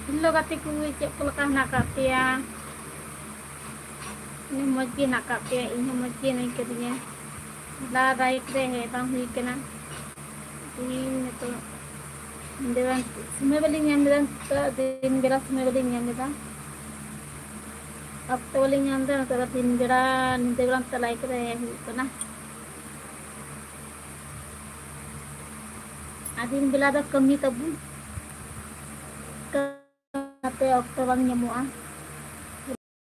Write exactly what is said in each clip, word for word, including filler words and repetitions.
Hello ᱜᱟᱛᱮ ᱠᱚ, ᱪᱮᱫ ᱠᱚ ᱞᱮᱠᱟ ᱦᱮᱱᱟᱜ ᱟᱠᱟᱫ ᱯᱮᱭᱟ? ᱤᱧ ᱢᱚᱡᱽ ᱜᱮ ᱦᱮᱱᱟᱜ ᱟᱠᱟᱫ ᱯᱮᱭᱟ, ᱤᱧ ᱦᱚᱸ ᱢᱚᱡᱽ ᱜᱮ ᱦᱮᱱᱟᱹᱧ ᱠᱟᱹᱫᱤᱧᱟ᱾ ᱦᱚᱞᱟ ᱞᱟᱭᱤᱵᱷ ᱨᱮ ᱦᱮᱡ ᱵᱟᱝ ᱦᱩᱭ ᱠᱟᱱᱟ᱾ ᱛᱮᱦᱮᱧ ᱱᱤᱛᱚᱜ ᱧᱤᱫᱟᱹ ᱵᱮᱲᱟ ᱥᱚᱢᱚᱭ ᱵᱟᱹᱞᱤᱧ ᱧᱟᱢ ᱞᱮᱫᱟ, ᱱᱤᱛᱚᱜ ᱫᱤᱱ ᱵᱮᱲᱟ ᱥᱚᱢᱚᱭ ᱵᱟᱹᱞᱤᱧ ᱧᱟᱢ ᱞᱮᱫᱟ, ᱚᱠᱛᱚ ᱵᱟᱹᱞᱤᱧ ᱧᱟᱢ ᱞᱮᱫᱟ᱾ ᱱᱤᱛᱚᱜ ᱫᱚ ᱫᱤᱱ ᱵᱮᱲᱟ, ᱧᱤᱫᱟᱹ ᱵᱮᱲᱟ ᱱᱤᱛᱚᱜ ᱞᱟᱭᱤᱵᱷ ᱨᱮ ᱦᱮᱡ ᱦᱩᱭᱩᱜ ᱠᱟᱱᱟ᱾ ᱟᱨ ᱫᱤᱱ ᱵᱮᱞᱟ ᱫᱚ ᱠᱟᱹᱢᱤ ᱛᱟᱵᱚᱱ, ᱚᱱᱟᱛᱮ ᱚᱠᱛᱚ ᱵᱟᱝ ᱧᱟᱢᱚᱜᱼᱟ᱾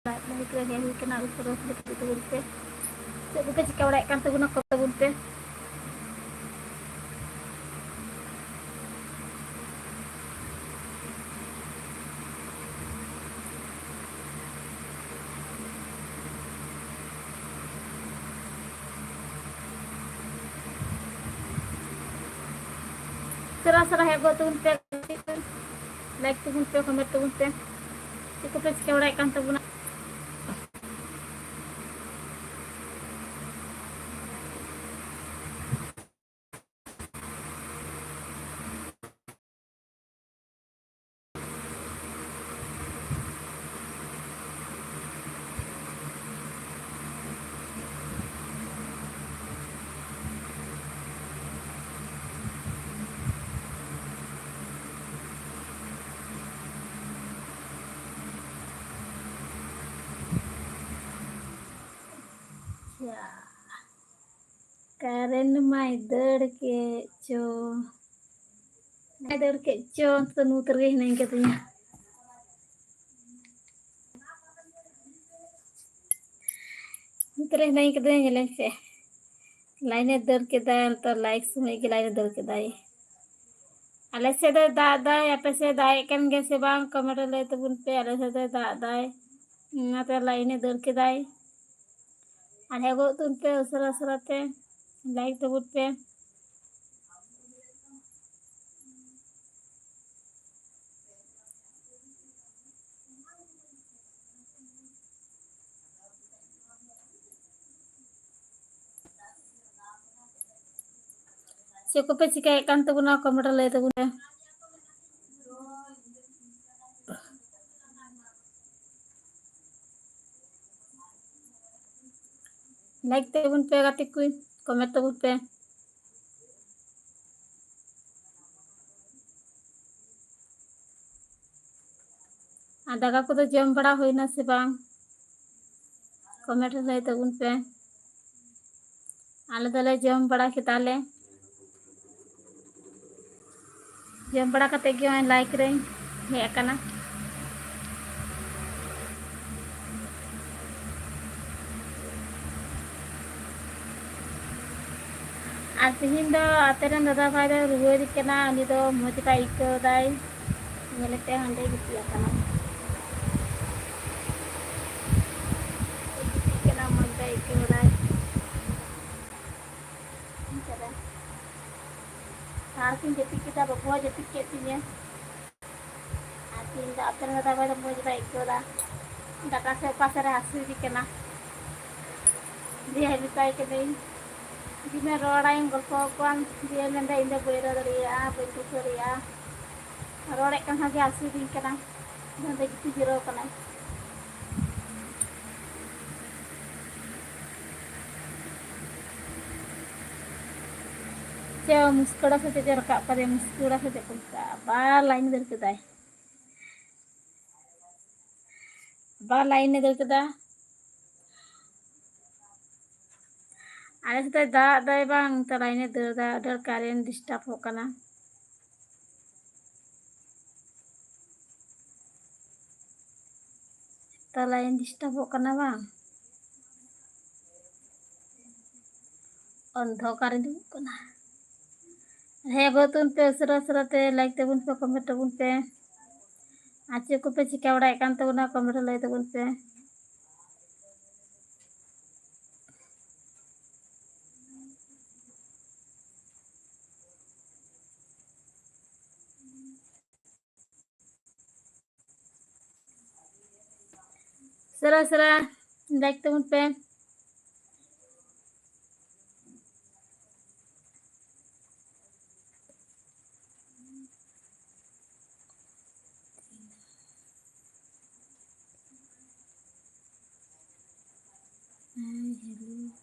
ᱞᱟᱭᱤᱵᱷ ᱨᱮ ᱦᱮᱡ ᱦᱩᱭ ᱠᱟᱱᱟ, ᱩᱥᱟᱹᱨᱟ ᱩᱥᱟᱹᱨᱟ ᱠᱟᱹᱴᱤᱡ ᱛᱟᱵᱚᱱ ᱯᱮ᱾ ᱪᱮᱫ ᱠᱚᱯᱮ ᱪᱤᱠᱟᱹ ᱵᱟᱲᱟᱭᱮᱫ ᱠᱟᱱ ᱛᱟᱵᱚᱱᱟ, ᱠᱚᱢᱮᱱᱴ ᱛᱟᱵᱚᱱ ᱯᱮ᱾ ᱩᱥᱟᱹᱨᱟ ᱩᱥᱟᱹᱨᱟ ᱦᱮᱡ ᱜᱚᱫ ᱛᱟᱵᱚᱱ ᱯᱮ, ᱞᱟᱭᱤᱠ ᱛᱟᱵᱚᱱ ᱯᱮ, ᱠᱚᱢᱮᱱᱴ ᱛᱟᱵᱚᱱ ᱯᱮ, ᱪᱮᱫ ᱠᱚᱯᱮ ᱪᱤᱠᱟᱹ ᱵᱟᱲᱟᱭᱮᱫ ᱠᱟᱱ ᱛᱟᱵᱚᱱᱟ᱾ ᱟᱪᱪᱷᱟ, ᱠᱟᱨᱮᱱᱴ ᱢᱟᱭ ᱫᱟᱹᱲ ᱠᱮᱫ ᱪᱚ, ᱢᱟᱭ ᱫᱟᱹᱲ ᱠᱮᱫ ᱪᱚ, ᱱᱤᱛᱚᱜ ᱧᱩᱛ ᱨᱮᱜᱮ ᱦᱤᱱᱟᱹᱧ ᱠᱟᱫᱤᱧᱟ᱾ ᱱᱤᱛ ᱨᱮ ᱦᱤᱱᱟᱹᱧ ᱠᱟᱫᱤᱧᱟ, ᱧᱮᱞᱟᱹᱧ ᱯᱮ᱾ ᱞᱟᱭᱤᱱᱮ ᱫᱟᱹᱲ ᱠᱮᱫᱟ, ᱱᱤᱛᱚᱜ ᱞᱟᱭᱤᱠ ᱥᱚᱢᱚᱭ ᱜᱮ ᱞᱟᱭᱤᱱᱮ ᱫᱟᱹᱲ ᱠᱮᱫᱟᱭ᱾ ᱟᱞᱮ ᱥᱮᱫ ᱫᱚᱭ ᱫᱟᱜ ᱮᱫᱟᱭ, ᱟᱯᱮ ᱥᱮᱫ ᱫᱟᱜ ᱮᱫ ᱠᱟᱱ ᱜᱮᱭᱟ ᱥᱮ ᱵᱟᱝ? ᱠᱚᱢᱮᱱᱴ ᱨᱮ ᱞᱟᱹᱭ ᱛᱟᱵᱚᱱ ᱯᱮ᱾ ᱟᱞᱮ ᱥᱮᱫ ᱫᱚᱭ ᱫᱟᱜ ᱮᱫᱟᱭ, ᱚᱱᱟᱛᱮ ᱞᱟᱭᱤᱱᱮ ᱫᱟᱹᱲ ᱠᱮᱫᱟᱭ᱾ ᱟᱨ ᱦᱮᱡ ᱜᱚᱫ ᱛᱟᱵᱚᱱ ᱯᱮ ᱩᱥᱟᱹᱨᱟ ᱩᱥᱟᱹᱨᱟ ᱛᱮ, ᱞᱟᱭᱤᱠ ᱛᱟᱵᱚᱱ ᱯᱮ᱾ ᱪᱮᱫ ᱠᱚᱯᱮ ᱪᱤᱠᱟᱹᱭᱮᱫ ᱠᱟᱱ ᱛᱟᱵᱚᱱᱟ, ᱠᱚᱢᱮᱱᱴ ᱨᱮ ᱞᱟᱹᱭ ᱛᱟᱵᱚᱱ ᱯᱮ᱾ ᱛᱟᱵᱚᱱ ᱯᱮ ᱜᱟᱛᱮ ᱠᱚ, ᱠᱚᱢᱮᱱᱴ ᱛᱟᱵᱚᱱ ᱯᱮ᱾ ᱟᱨ ᱫᱟᱠᱟ ᱠᱚᱫᱚ ᱡᱚᱢ ᱵᱟᱲᱟ ᱦᱩᱭᱱᱟ ᱥᱮ ᱵᱟᱝ? ᱠᱚᱢᱮᱱᱴ ᱨᱮ ᱞᱟᱹᱭ ᱛᱟᱵᱚᱱ ᱯᱮ᱾ ᱟᱞᱮ ᱫᱚᱞᱮ ᱡᱚᱢ ᱵᱟᱲᱟ ᱠᱮᱫᱟᱞᱮ᱾ ᱡᱚᱢ ᱵᱟᱲᱟ ᱠᱟᱛᱮ ᱜᱮ ᱱᱚᱜᱼᱚᱭ ᱞᱟᱭᱤᱵᱷ ᱨᱮᱧ ᱦᱮᱡ ᱟᱠᱟᱱᱟ᱾ ᱟᱨ ᱛᱮᱦᱮᱧ ᱫᱚ ᱟᱯᱮ ᱨᱮᱱ ᱫᱟᱫᱟ ᱵᱷᱟᱭ ᱫᱚ ᱨᱩᱣᱟᱹᱭᱮᱫ ᱠᱟᱱᱟ, ᱩᱱᱤ ᱫᱚ ᱢᱚᱡᱽ ᱵᱟᱭ ᱟᱹᱭᱠᱟᱹᱣ ᱫᱟᱭ, ᱧᱮᱞᱮᱯᱮ ᱦᱟᱸᱰᱮ ᱜᱤᱛᱤᱡ ᱟᱠᱟᱱᱟ᱾ ᱜᱤᱛᱤᱡ ᱠᱟᱱᱟ, ᱢᱚᱡᱽ ᱵᱟᱭ ᱟᱹᱭᱠᱟᱹᱣ ᱫᱟᱭ᱾ ᱚᱱᱠᱟ ᱫᱚ᱾ ᱥᱟᱨᱟᱥᱤᱧ ᱡᱟᱹᱯᱤᱫ ᱠᱮᱫᱟ, ᱵᱟᱹᱵᱩ ᱦᱚᱸᱭ ᱡᱟᱹᱯᱤᱫ ᱠᱮᱫ ᱛᱤᱧᱟᱹ᱾ ᱟᱨ ᱛᱮᱦᱮᱧ ᱫᱚ ᱟᱯᱮ ᱨᱮᱱ ᱫᱟᱫᱟ ᱵᱷᱟᱭ ᱫᱚ ᱢᱚᱡᱽ ᱵᱟᱭ ᱟᱹᱭᱠᱟᱹᱣ ᱫᱟ᱾ ᱰᱟᱴᱟ ᱥᱮ ᱚᱠᱟ ᱥᱮᱫ ᱨᱮ ᱦᱟᱹᱥᱩᱭᱮᱫᱮ ᱠᱟᱱᱟ᱾ ᱫᱤᱭᱮ ᱢᱮᱛᱟᱭ ᱠᱟᱹᱱᱟᱹᱧ, ᱡᱩᱫᱤᱢ ᱨᱚᱲᱟᱭᱟᱢ, ᱜᱚᱞᱯᱚ ᱟᱠᱚᱣᱟᱢ, ᱫᱤᱭᱮ ᱢᱮᱱᱫᱟ, "ᱤᱧ ᱫᱚ ᱵᱟᱹᱧ ᱨᱚᱲ ᱫᱟᱲᱮᱭᱟᱜᱼᱟ, ᱵᱟᱹᱧ ᱜᱚᱞᱯᱚ ᱫᱟᱲᱮᱭᱟᱜᱼᱟ᱾ ᱨᱚᱲᱮᱫ ᱠᱟᱱ ᱠᱷᱟᱱ ᱜᱮ ᱦᱟᱹᱥᱩᱭᱮᱫᱤᱧ ᱠᱟᱱᱟ, ᱡᱟᱦᱟᱸ ᱫᱚ ᱜᱤᱛᱤᱡ ᱡᱤᱨᱟᱹᱣ ᱠᱟᱱᱟᱭ᱾" ᱪᱮ ᱢᱩᱥᱠᱩᱲᱟ ᱥᱮ ᱪᱮᱫ ᱮ ᱨᱟᱠᱟᱵ ᱠᱟᱫᱮᱭᱟ, ᱢᱩᱥᱠᱩᱲᱟ ᱥᱮ ᱪᱮᱫ ᱠᱚ ᱢᱮᱛᱟᱜᱼᱟ, ᱵᱟᱨ ᱞᱟᱭᱤᱱ ᱫᱟᱹᱲ ᱠᱮᱫᱟᱭ, ᱵᱟᱨ ᱞᱟᱭᱤᱱ ᱮ ᱫᱟᱹᱲ ᱠᱮᱫᱟ᱾ ᱟᱞᱮ ᱥᱮᱫ ᱫᱟᱜ ᱫᱟᱭ ᱵᱟᱝ, ᱛᱚ ᱞᱟᱭᱤᱱ ᱮ ᱫᱟᱹᱲ ᱫᱟ, ᱟᱹᱰᱤ ᱟᱸᱴ ᱠᱟᱨᱮᱱᱴ ᱰᱤᱥᱴᱟᱵᱚᱜ ᱠᱟᱱᱟ᱾ ᱛᱚ ᱞᱟᱭᱤᱱ ᱰᱤᱥᱴᱟᱵᱚᱜ ᱠᱟᱱᱟ ᱵᱟᱝ, ᱚᱱᱫᱷᱚᱠᱟᱨ ᱦᱤᱡᱩᱜ ᱠᱟᱱᱟ᱾ ᱦᱮᱸ, ᱵᱷᱳᱴ ᱛᱟᱵᱚᱱ ᱯᱮ ᱩᱥᱟᱹᱨᱟ ᱩᱥᱟᱹᱨᱟ ᱛᱮ, ᱞᱟᱭᱤᱠ ᱛᱟᱵᱚᱱ ᱯᱮ, ᱠᱚᱢᱮᱱᱴ ᱛᱟᱵᱚᱱ ᱯᱮ᱾ ᱟᱨ ᱪᱮᱫ ᱠᱚᱯᱮ ᱪᱤᱠᱟ ᱵᱟᱲᱟᱭᱮᱫ ᱠᱟᱱ ᱛᱟᱵᱚᱱᱟ, ᱠᱚᱢᱮᱱᱴ ᱨᱮ ᱞᱟᱹᱭ ᱛᱟᱵᱚᱱ ᱯᱮ᱾ ᱩᱥᱟᱹᱨᱟ ᱩᱥᱟᱹᱨᱟ ᱞᱟᱭᱤᱠ ᱛᱟᱵᱚᱱ ᱯᱮ᱾ ᱦᱟᱭ, ᱦᱮᱞᱳ᱾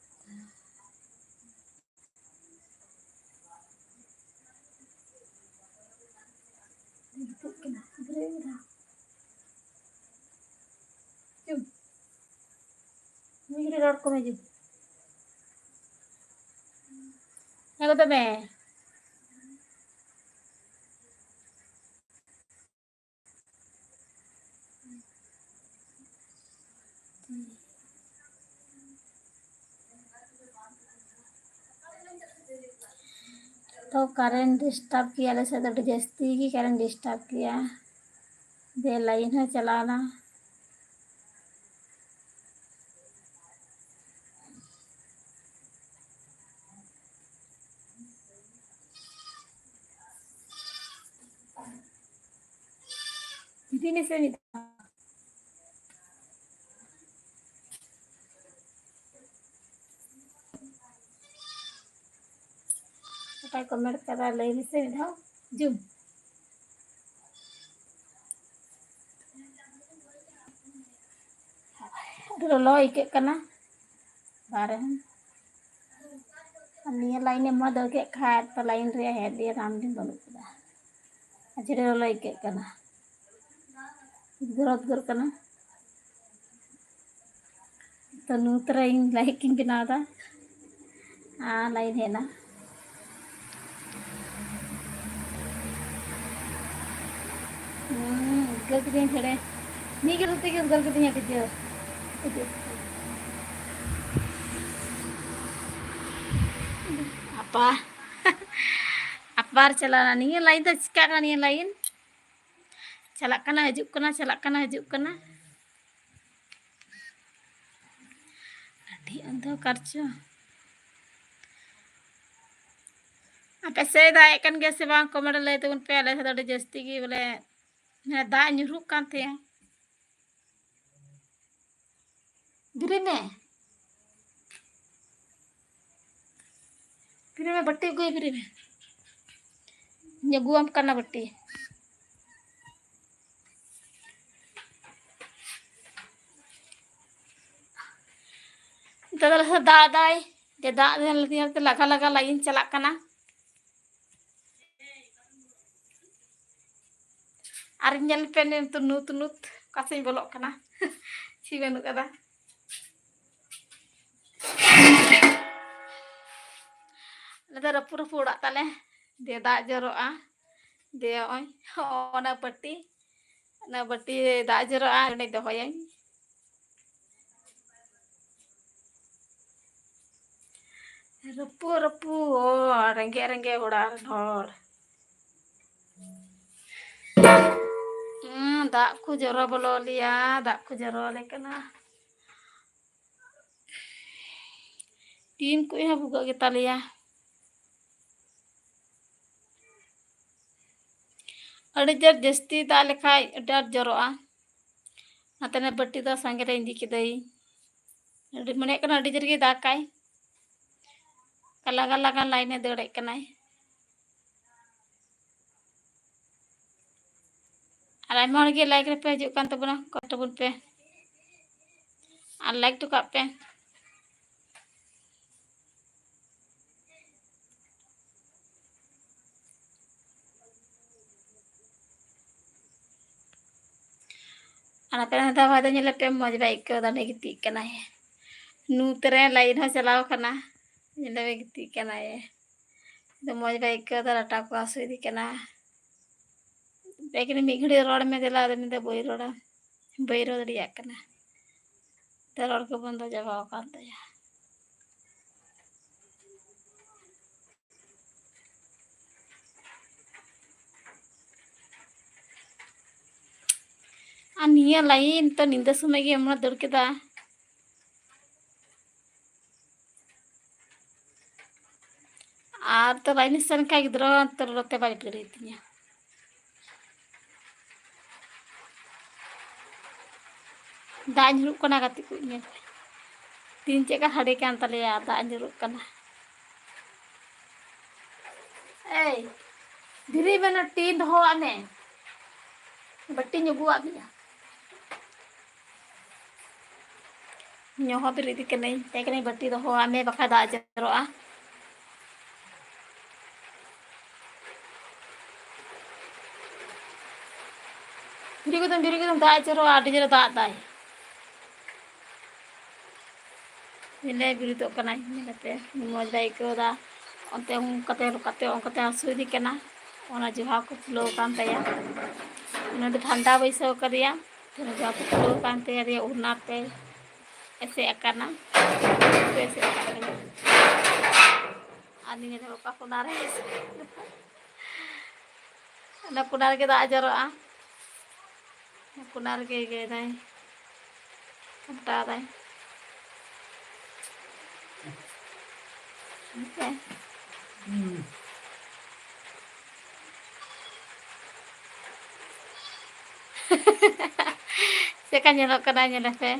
ᱪᱩᱯ᱾ ᱢᱤᱫ ᱜᱷᱟᱹᱲᱤ ᱨᱚᱲ ᱠᱚᱢᱮ ᱡᱩ᱾ ᱦᱮᱸ ᱜᱚ ᱛᱚᱵᱮ᱾ ᱛᱚ current disturb ᱠᱮᱭᱟ, ᱟᱞᱮ ᱥᱮᱫ ᱫᱚ ᱟᱹᱰᱤ ᱡᱟᱹᱥᱛᱤ ᱜᱮ current disturb ᱠᱮᱭᱟ᱾ ᱡᱮ line ᱦᱚᱸ ᱪᱟᱞᱟᱣᱱᱟ᱾ ᱤᱫᱤ ᱢᱮᱥᱮ ᱢᱤᱫ ᱫᱷᱟᱣ᱾ ᱚᱠᱚᱭ comment ᱠᱟᱫᱟ ᱞᱟᱹᱭ ᱢᱮᱥᱮ ᱢᱤᱫ ᱫᱷᱟᱣ᱾ ᱡᱩᱢ᱾ ᱟᱹᱰᱤ ᱞᱚᱞᱚ ᱟᱹᱭᱠᱟᱹᱜ ᱠᱟᱱᱟ ᱵᱟᱦᱨᱮ ᱦᱚᱸ᱾ ᱟᱨ ᱱᱤᱭᱟᱹ line ᱮᱢ ᱮᱢᱟ ᱫᱟᱹᱲ ᱠᱮᱫ ᱠᱷᱟᱡ ᱛᱚ line ᱨᱮᱭᱟᱜ ᱦᱮᱡ ᱨᱮᱭᱟᱜ ᱫᱟᱢ ᱫᱤᱱ ᱵᱟᱹᱱᱩᱜ ᱠᱟᱫᱟ᱾ ᱟᱹᱰᱤ ᱞᱚᱞᱚ ᱟᱹᱭᱠᱟᱹᱜ ᱠᱟᱱᱟ, ᱩᱫᱽᱜᱟᱹᱨ ᱩᱫᱽᱜᱟᱹᱨ ᱠᱟᱱᱟ᱾ ᱛᱚ ᱱᱩ ᱛᱚᱨᱟ ᱤᱧ light ᱤᱧ ᱵᱮᱱᱟᱣ ᱮᱫᱟ᱾ ᱟᱨ line ᱦᱮᱡ ᱮᱱᱟ᱾ ᱦᱩᱸ, ᱩᱫᱽᱜᱟᱹᱨ ᱠᱤᱫᱤᱧ ᱪᱷᱮᱲᱮ᱾ ᱢᱤᱫ ᱜᱷᱟᱹᱲᱤᱡ ᱛᱮᱜᱮ ᱩᱫᱽᱜᱟᱹᱨ ᱠᱤᱫᱤᱧᱟ ᱟᱹᱰᱤ ᱡᱳᱨ᱾ ᱟᱯᱟ᱾ ᱟᱯᱟᱨ ᱪᱟᱞᱟᱣᱱᱟ᱾ ᱱᱤᱭᱟᱹ line ᱫᱚ ᱪᱤᱠᱟᱜ ᱠᱟᱱᱟ ᱱᱤᱭᱟᱹ line? ᱪᱟᱞᱟᱜ ᱠᱟᱱᱟ, ᱦᱤᱡᱩᱜ ᱠᱟᱱᱟ, ᱪᱟᱞᱟᱜ ᱠᱟᱱᱟ, ᱦᱤᱡᱩᱜ ᱠᱟᱱᱟ᱾ ᱟᱹᱰᱤ ᱚᱱᱫᱷᱚᱠᱟᱨ ᱪᱚ᱾ ᱟᱯᱮ ᱥᱮᱫ ᱫᱟᱜ ᱮᱫ ᱠᱟᱱ ᱜᱮᱭᱟ ᱥᱮ ᱵᱟᱝ? Comment ᱨᱮ ᱞᱟᱹᱭ ᱛᱟᱵᱚᱱ ᱯᱮ᱾ ᱟᱞᱮ ᱥᱮᱫ ᱫᱚ ᱟᱹᱰᱤ ᱡᱟᱹᱥᱛᱤ ᱜᱮ ᱵᱚᱞᱮ, ᱢᱟᱱᱮ ᱫᱟᱜ ᱧᱩᱨᱦᱩᱜ ᱠᱟᱱ ᱛᱟᱦᱮᱸᱜᱼᱟ᱾ ᱵᱮᱨᱮᱫ ᱢᱮ᱾ ᱵᱮᱨᱮᱫ ᱢᱮ, ᱵᱟᱹᱴᱤ ᱟᱹᱜᱩᱭ ᱵᱮᱨᱮᱫ ᱢᱮ᱾ ᱤᱧ ᱟᱹᱜᱩᱣᱟᱢ ᱠᱟᱱᱟ ᱵᱟᱹᱴᱤ᱾ ᱱᱤᱛᱚᱜ ᱫᱚ ᱟᱞᱮ ᱥᱮᱫ ᱫᱟᱜ ᱫᱟᱭ᱾ ᱡᱮ ᱫᱟᱜ ᱧᱮᱞ ᱧᱮᱞ ᱛᱮ ᱞᱟᱜᱟ ᱞᱟᱜᱟ line ᱪᱟᱞᱟᱜ ᱠᱟᱱᱟ᱾ ᱟᱨ ᱧᱮᱞ ᱯᱮ ᱱᱤᱛᱚᱜ ᱱᱩᱛ ᱱᱩᱛ ᱚᱠᱟ ᱥᱮᱫ ᱤᱧ ᱵᱚᱞᱚᱜ ᱠᱟᱱᱟ᱾ ᱪᱷᱤ ᱵᱟᱹᱱᱩᱜ ᱠᱟᱫᱟ᱾ ᱟᱞᱮ ᱫᱚ ᱨᱟᱹᱯᱩᱫ ᱨᱟᱹᱯᱩᱫ ᱚᱲᱟᱜ ᱛᱟᱞᱮ᱾ ᱫᱮ ᱫᱟᱜ ᱡᱚᱨᱚᱜᱼᱟ᱾ ᱫᱮ ᱱᱚᱜᱼᱚᱭ ᱚᱱᱟ ᱵᱟᱹᱴᱤ, ᱚᱱᱟ ᱵᱟᱹᱴᱤ ᱨᱮ ᱫᱟᱜ ᱡᱚᱨᱚᱜᱼᱟ, ᱚᱸᱰᱮ ᱫᱚᱦᱚᱭᱟᱹᱧ᱾ ᱨᱟᱹᱯᱩᱫ ᱨᱟᱹᱯᱩᱫ ᱦᱚᱲ, ᱨᱮᱸᱜᱮᱡ ᱨᱮᱸᱜᱮᱡ ᱚᱲᱟᱜ ᱨᱮᱱ ᱦᱚᱲ᱾ ᱦᱩᱸ, ᱫᱟᱜ ᱠᱚ ᱡᱚᱨᱚ ᱵᱚᱞᱚ ᱞᱮᱭᱟ, ᱫᱟᱜ ᱠᱚ ᱡᱚᱨᱚ ᱟᱞᱮ ᱠᱟᱱᱟ᱾ ᱴᱤᱱ ᱠᱚ ᱦᱚᱸ ᱵᱷᱩᱜᱟᱹᱜ ᱜᱮᱛᱟᱞᱮᱭᱟ᱾ ᱟᱹᱰᱤ ᱡᱳᱨ ᱡᱟᱹᱥᱛᱤ ᱫᱟᱜ ᱞᱮᱠᱷᱟᱡ ᱟᱹᱰᱤ ᱟᱸᱴ ᱡᱚᱨᱚᱜᱼᱟ᱾ ᱚᱱᱟᱛᱮ ᱚᱱᱟ ᱵᱟᱹᱴᱤ ᱫᱚ ᱥᱟᱸᱜᱮ ᱨᱮ ᱤᱫᱤ ᱠᱮᱫᱟᱹᱧ᱾ ᱟᱹᱰᱤ, ᱢᱚᱱᱮ ᱦᱩᱭᱩᱜ ᱠᱟᱱᱟ ᱟᱹᱰᱤ ᱡᱳᱨ ᱜᱮ ᱫᱟᱜᱟᱭ᱾ ᱞᱟᱜᱟ ᱞᱟᱜᱟ ᱞᱟᱭᱤᱱᱮ ᱫᱟᱹᱲᱮᱫ ᱠᱟᱱᱟᱭ᱾ ᱟᱨ ᱟᱭᱢᱟ ᱦᱚᱲ ᱜᱮ ᱞᱟᱭᱤᱠ ᱨᱮᱯᱮ ᱦᱤᱡᱩᱜ ᱠᱟᱱ ᱛᱟᱵᱚᱱᱟ, ᱠᱚᱭ ᱛᱟᱵᱚᱱ ᱯᱮ ᱟᱨ ᱞᱟᱭᱤᱠ ᱦᱚᱴᱚ ᱠᱟᱜ ᱯᱮ᱾ ᱟᱨ ᱟᱯᱮ ᱨᱮᱱ ᱫᱟᱫᱟ ᱵᱷᱟᱭ ᱫᱚ ᱧᱮᱞᱮ ᱯᱮ, ᱢᱚᱡᱽ ᱵᱟᱭ ᱟᱹᱭᱠᱟᱹᱣ ᱮᱫᱟ, ᱚᱸᱰᱮ ᱜᱤᱛᱤᱡ ᱠᱟᱱᱟᱭ᱾ ᱱᱩᱛ ᱨᱮ ᱞᱟᱭᱤᱱ ᱦᱚᱸ ᱪᱟᱞᱟᱣ ᱠᱟᱱᱟ, ᱧᱮᱞᱮ ᱯᱮ ᱜᱤᱛᱤᱡ ᱠᱟᱱᱟᱭ᱾ ᱫᱚ ᱢᱚᱡᱽ ᱵᱟᱭ ᱟᱹᱭᱠᱟᱹᱣ ᱮᱫᱟ, ᱰᱟᱴᱟ ᱠᱚ ᱦᱟᱹᱥᱩᱭᱮᱫᱮ ᱠᱟᱱᱟ᱾ ᱮᱠᱫᱚᱢ ᱢᱤᱫ ᱜᱷᱟᱹᱲᱤᱡ ᱨᱚᱲ ᱢᱮ ᱫᱮᱞᱟ, ᱟᱫᱚ ᱢᱮᱱᱫᱟ ᱵᱟᱹᱧ ᱨᱚᱲᱟ, ᱵᱟᱹᱧ ᱨᱚᱲ ᱫᱟᱲᱮᱭᱟᱜ ᱠᱟᱱᱟ᱾ ᱛᱮ ᱨᱚᱲ ᱠᱚ ᱵᱚᱱᱫᱚ ᱪᱟᱵᱟᱣ ᱟᱠᱟᱱ ᱛᱟᱭᱟ᱾ ᱟᱨ ᱱᱤᱭᱟᱹ ᱞᱟᱭᱤᱱ ᱛᱚ ᱧᱤᱫᱟᱹ ᱥᱚᱢᱚᱭ ᱜᱮ ᱮᱢᱚᱱᱮ ᱫᱟᱹᱲ ᱠᱮᱫᱟ᱾ ᱟᱨ ᱛᱚ ᱞᱟᱭᱤᱱ ᱥᱮᱱ ᱠᱷᱟᱡ ᱜᱤᱫᱽᱨᱟᱹ ᱛᱚ ᱞᱚᱞᱚ ᱛᱮ ᱵᱟᱭ ᱵᱮᱨᱮᱫ ᱛᱤᱧᱟ᱾ ᱫᱟᱜ ᱧᱩᱨᱩᱜ ᱠᱟᱱᱟ, ᱜᱟᱛᱮ ᱠᱚ, ᱧᱮᱞ ᱯᱮ᱾ ᱛᱤᱱ ᱪᱮᱫ ᱞᱮᱠᱟ ᱥᱟᱰᱮ ᱠᱟᱱ ᱛᱟᱞᱮᱭᱟ, ᱫᱟᱜ ᱧᱩᱨᱩᱜ ᱠᱟᱱᱟ᱾ ᱮᱭ, ᱫᱷᱤᱨᱤ ᱢᱮᱱᱟ ᱴᱤᱱ ᱫᱚᱦᱚᱣᱟᱜ ᱢᱮ, ᱵᱟᱹᱴᱤᱧ ᱟᱹᱜᱩᱣᱟᱜ ᱢᱮᱭᱟ᱾ ᱧᱚᱦᱚ ᱵᱮᱨᱮᱫ ᱠᱟᱹᱱᱟᱹᱧ, ᱛᱮ ᱠᱟᱹᱱᱟᱹᱧ ᱵᱟᱹᱴᱤ ᱫᱚᱦᱚᱣᱟᱜ ᱢᱮ, ᱵᱟᱠᱷᱟᱡ ᱫᱟᱜ ᱡᱚᱨᱚᱜᱼᱟ᱾ ᱵᱤᱨᱤᱫ ᱠᱟᱛᱮᱢ, ᱵᱤᱨᱤᱫ ᱠᱟᱛᱮᱢ ᱫᱟᱜ ᱡᱚᱨᱚᱜᱼᱟ, ᱟᱹᱰᱤ ᱡᱳᱨᱮ ᱫᱟᱜ ᱫᱟᱭ᱾ ᱧᱮᱞᱮ ᱵᱤᱨᱤᱫᱚᱜ ᱠᱟᱱᱟᱭ, ᱧᱮᱞᱮᱯᱮ, ᱢᱚᱡᱽ ᱵᱟᱭ ᱟᱹᱭᱠᱟᱹᱣ ᱮᱫᱟ᱾ ᱚᱱᱛᱮ ᱚᱱᱠᱟᱛᱮ, ᱚᱱᱠᱟᱛᱮ, ᱚᱱᱠᱟᱛᱮ ᱦᱟᱹᱥᱩ ᱤᱫᱤ ᱠᱟᱱᱟ᱾ ᱚᱱᱟ ᱡᱚᱦᱟ ᱠᱚ ᱯᱷᱩᱞᱟᱹᱣ ᱟᱠᱟᱱ ᱛᱟᱭᱟ᱾ ᱩᱱᱤ ᱫᱚ ᱴᱷᱟᱱᱰᱟ ᱵᱟᱹᱭᱥᱟᱹᱣ ᱠᱟᱫᱮᱭᱟ᱾ ᱚᱱᱟ ᱡᱚᱦᱟ ᱠᱚ ᱯᱷᱩᱞᱟᱹᱣ ᱟᱠᱟᱱ ᱛᱟᱭᱟ, ᱚᱱᱟᱛᱮ ᱮᱥᱮᱫ ᱟᱠᱟᱱᱟ᱾ ᱮᱥᱮᱫ ᱟᱠᱟᱫ ᱛᱟᱭᱟ᱾ ᱟᱨ ᱱᱤᱭᱟᱹ ᱫᱚ ᱚᱠᱟ ᱠᱚᱱᱟ ᱨᱮ? ᱚᱱᱟ ᱠᱚᱱᱟ ᱨᱮᱜᱮ ᱫᱟᱜ ᱡᱚᱨᱚᱜᱼᱟ᱾ ᱚᱱᱟ ᱨᱮᱜᱮ ᱤᱭᱟᱹᱭ ᱫᱟᱭ, ᱥᱟᱢᱴᱟᱣ ᱫᱟᱭ᱾ ᱦᱮᱸᱥᱮ? ᱪᱮᱫᱠᱟ ᱧᱮᱞᱚᱜ ᱠᱟᱱᱟ, ᱧᱮᱞᱮ ᱯᱮ᱾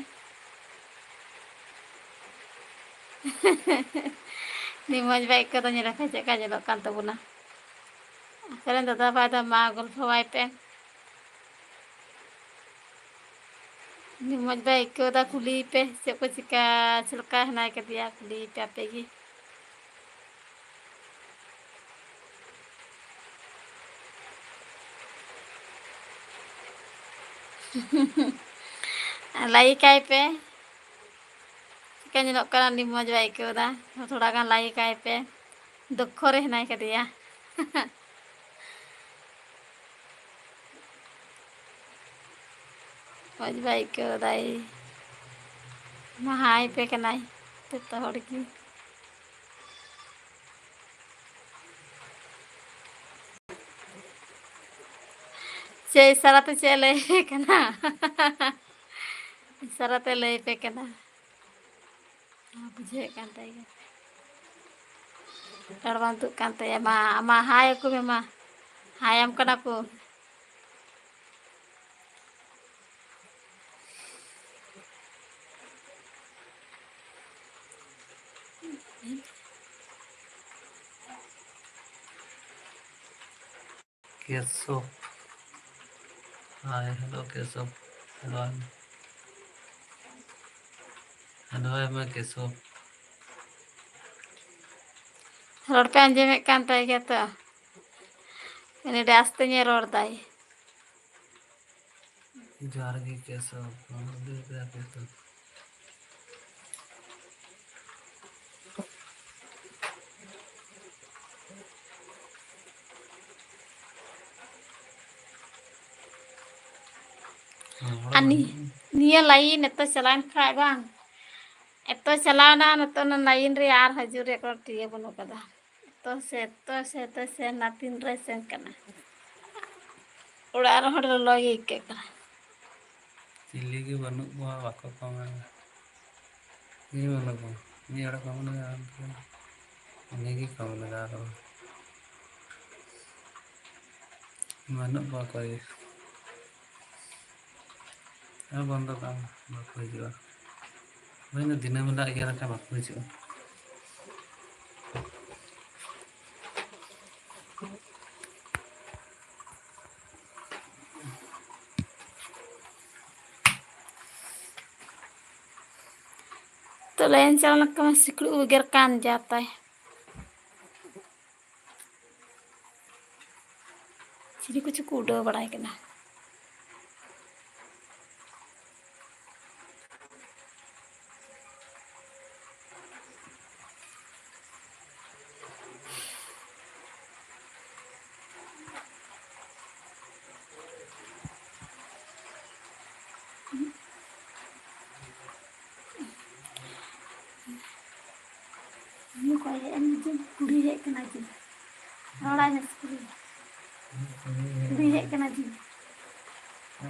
ᱱᱤᱢᱚᱡᱽ ᱵᱟᱭ ᱟᱹᱭᱠᱟᱹᱣ ᱫᱟ, ᱧᱮᱞᱮ ᱯᱮ ᱪᱮᱫᱠᱟ ᱧᱮᱞᱚᱜ ᱠᱟᱱ ᱛᱟᱵᱚᱱᱟ᱾ ᱟᱯᱮ ᱨᱮᱱ ᱫᱟᱫᱟ ᱵᱷᱟᱭ ᱫᱚ ᱢᱟ ᱜᱚᱞᱯᱷᱚ ᱟᱭ ᱯᱮ᱾ ᱩᱱᱤ ᱢᱚᱡᱽ ᱵᱟᱭ ᱟᱹᱭᱠᱟᱹᱣ ᱫᱟ, ᱠᱩᱞᱤᱭᱮ ᱯᱮ ᱪᱮᱫ ᱠᱚ ᱪᱤᱠᱟ, ᱪᱮᱫ ᱞᱮᱠᱟ ᱦᱮᱱᱟᱭ ᱠᱟᱫᱮᱭᱟ, ᱠᱩᱞᱤᱭᱮ ᱯᱮ ᱟᱯᱮ ᱜᱮ᱾ ᱞᱟᱭᱤᱠ ᱟᱭ ᱯᱮ᱾ ᱪᱤᱠᱟ ᱧᱮᱞᱚᱜ ᱠᱟᱱᱟ, ᱟᱹᱰᱤ ᱢᱚᱡᱽ ᱵᱟᱭ ᱟᱹᱭᱠᱟᱹᱣ ᱫᱟ᱾ ᱛᱷᱚᱲᱟ ᱜᱟᱱ ᱞᱟᱭᱤᱠ ᱟᱭ ᱯᱮ᱾ ᱫᱩᱠᱠᱷᱚ ᱨᱮ ᱦᱮᱱᱟᱭ ᱠᱟᱫᱮᱭᱟ᱾ ᱢᱚᱡᱽ ᱵᱟᱭ ᱟᱹᱭᱠᱟᱹᱣ ᱫᱟᱭ᱾ ᱢᱟ ᱦᱟᱭ ᱯᱮ ᱠᱟᱱᱟᱭ ᱡᱚᱛᱚ ᱦᱚᱲ ᱜᱮ᱾ ᱪᱮᱫ ᱤᱥᱟᱨᱟ ᱛᱮ ᱪᱮᱫ ᱮ ᱞᱟᱹᱭ ᱟᱯᱮ ᱠᱟᱱᱟ? ᱤᱥᱟᱨᱟ ᱛᱮ ᱞᱟᱹᱭ ᱟᱯᱮ ᱠᱟᱱᱟ᱾ ᱵᱩᱡᱷᱟᱹᱣᱮᱫ ᱠᱟᱱ ᱛᱟᱭ ᱜᱮ᱾ ᱨᱚᱲ ᱵᱟᱝ ᱛᱩᱫ ᱠᱟᱱ ᱛᱟᱭᱟ᱾ ᱢᱟ, ᱟᱢᱟ ᱦᱟᱭ ᱟᱠᱚ ᱢᱮ ᱢᱟ᱾ ᱦᱟᱭ ᱟᱢ ᱠᱟᱱᱟ ᱠᱚ᱾ ᱠᱮᱥᱚᱵ᱾ ᱦᱟᱭ, ᱦᱮᱞᱳ ᱠᱮᱥᱚᱵ᱾ ᱦᱮᱞᱳ ᱟᱭ ᱢᱮ᱾ ᱦᱮᱞᱳ ᱟᱭ ᱢᱮ ᱠᱮᱥᱚᱵ᱾ ᱨᱚᱲ ᱯᱮ ᱟᱸᱡᱚᱢᱮᱫ ᱠᱟᱱ ᱛᱟᱭ ᱜᱮᱭᱟ ᱛᱚ? ᱩᱱᱤ ᱟᱹᱰᱤ ᱟᱥᱛᱮ ᱧᱚᱜ ᱨᱚᱲ ᱫᱟᱭ᱾ ᱡᱚᱦᱟᱨ ᱜᱮ ᱠᱮᱥᱚᱵ, ᱢᱚᱱᱚᱡᱽ ᱫᱮᱵ ᱫᱟ ᱠᱮᱥᱚᱵ᱾ ᱦᱚᱲ ᱟᱨ ᱱᱤ-, ᱵᱟᱹᱱᱩᱜ ᱱᱤᱭᱟᱹ line ᱮᱛᱚ ᱪᱟᱞᱟᱣᱮᱱ ᱠᱷᱟᱡ ᱵᱟᱝ, ᱮᱛᱚ ᱪᱟᱞᱟᱣᱱᱟ ᱱᱤᱛᱚᱜ ᱚᱱᱟ line ᱨᱮ ᱟᱨ ᱦᱤᱡᱩᱜ ᱨᱮᱭᱟᱜ ᱠᱳᱱᱳ ᱴᱷᱤᱠᱟᱹ ᱵᱟᱹᱱᱩᱜ ᱠᱟᱫᱟ᱾ ᱮᱛᱚ ᱥᱮ, ᱮᱛᱚ ᱥᱮ, ᱮᱛᱚ ᱥᱮ, ᱱᱟ ᱛᱤᱱ ᱨᱮ ᱥᱮᱱ ᱠᱟᱱᱟ᱾ ᱚᱲᱟᱜ ᱨᱮᱦᱚᱸ ᱟᱹᱰᱤ ᱞᱚᱞᱚ ᱜᱮ ᱟᱹᱭᱠᱟᱹᱜ ᱠᱟᱱᱟ᱾ ᱪᱤᱞᱤ ᱜᱮ ᱵᱟᱹᱱᱩᱜ ᱠᱚᱣᱟ, ᱵᱟᱠᱚ ᱠᱚᱢᱮᱱᱴ᱾ ᱪᱤᱞᱤ ᱵᱟᱹᱱᱩᱜ ᱠᱚᱣᱟ? ᱢᱤᱫ ᱦᱚᱲ ᱠᱚᱢᱮᱱᱴ ᱞᱮᱫᱟ, ᱩᱱᱤ ᱜᱮ ᱠᱚᱢᱮᱱᱴ ᱞᱮᱫᱟ ᱟᱨᱚ᱾ ᱵᱟᱹᱱᱩᱜ ᱠᱚᱣᱟ ᱚᱠᱚᱭ ᱜᱮ᱾ ᱦᱮᱸ, ᱵᱚᱱᱫᱚ ᱠᱟᱜ ᱢᱮ, ᱵᱟᱠᱚ ᱦᱤᱡᱩᱜᱼᱟ᱾ ᱦᱳᱭ, ᱫᱤᱱᱟᱹᱢ ᱦᱤᱞᱳᱜ ᱤᱭᱟᱹ ᱞᱮᱠᱷᱟᱱ ᱵᱟᱠᱚ ᱦᱤᱡᱩᱜᱼᱟ᱾ ᱛᱚ line ᱪᱟᱞᱟᱣ ᱞᱮᱱᱠᱷᱟᱱ ᱢᱟ ᱥᱤᱠᱲᱤᱡ ᱠᱚ ᱜᱮᱜᱮᱨ ᱠᱟᱱ ᱡᱟ ᱛᱟᱭ᱾ ᱪᱤᱞᱤ ᱠᱚᱪᱚ ᱠᱚ ᱩᱰᱟᱹᱣ ᱵᱟᱲᱟᱭ ᱠᱟᱱᱟ᱾ ᱚᱠᱚᱭ ᱦᱮᱡ ᱮᱱ ᱡᱮ? ᱠᱩᱲᱤ ᱦᱮᱡ ᱠᱟᱱᱟ ᱡᱮ᱾ ᱨᱚᱲᱟᱭ ᱢᱮ ᱥᱮ ᱠᱩᱲᱤ᱾ ᱠᱩᱲᱤ ᱦᱮᱡ ᱠᱟᱱᱟ ᱡᱮ᱾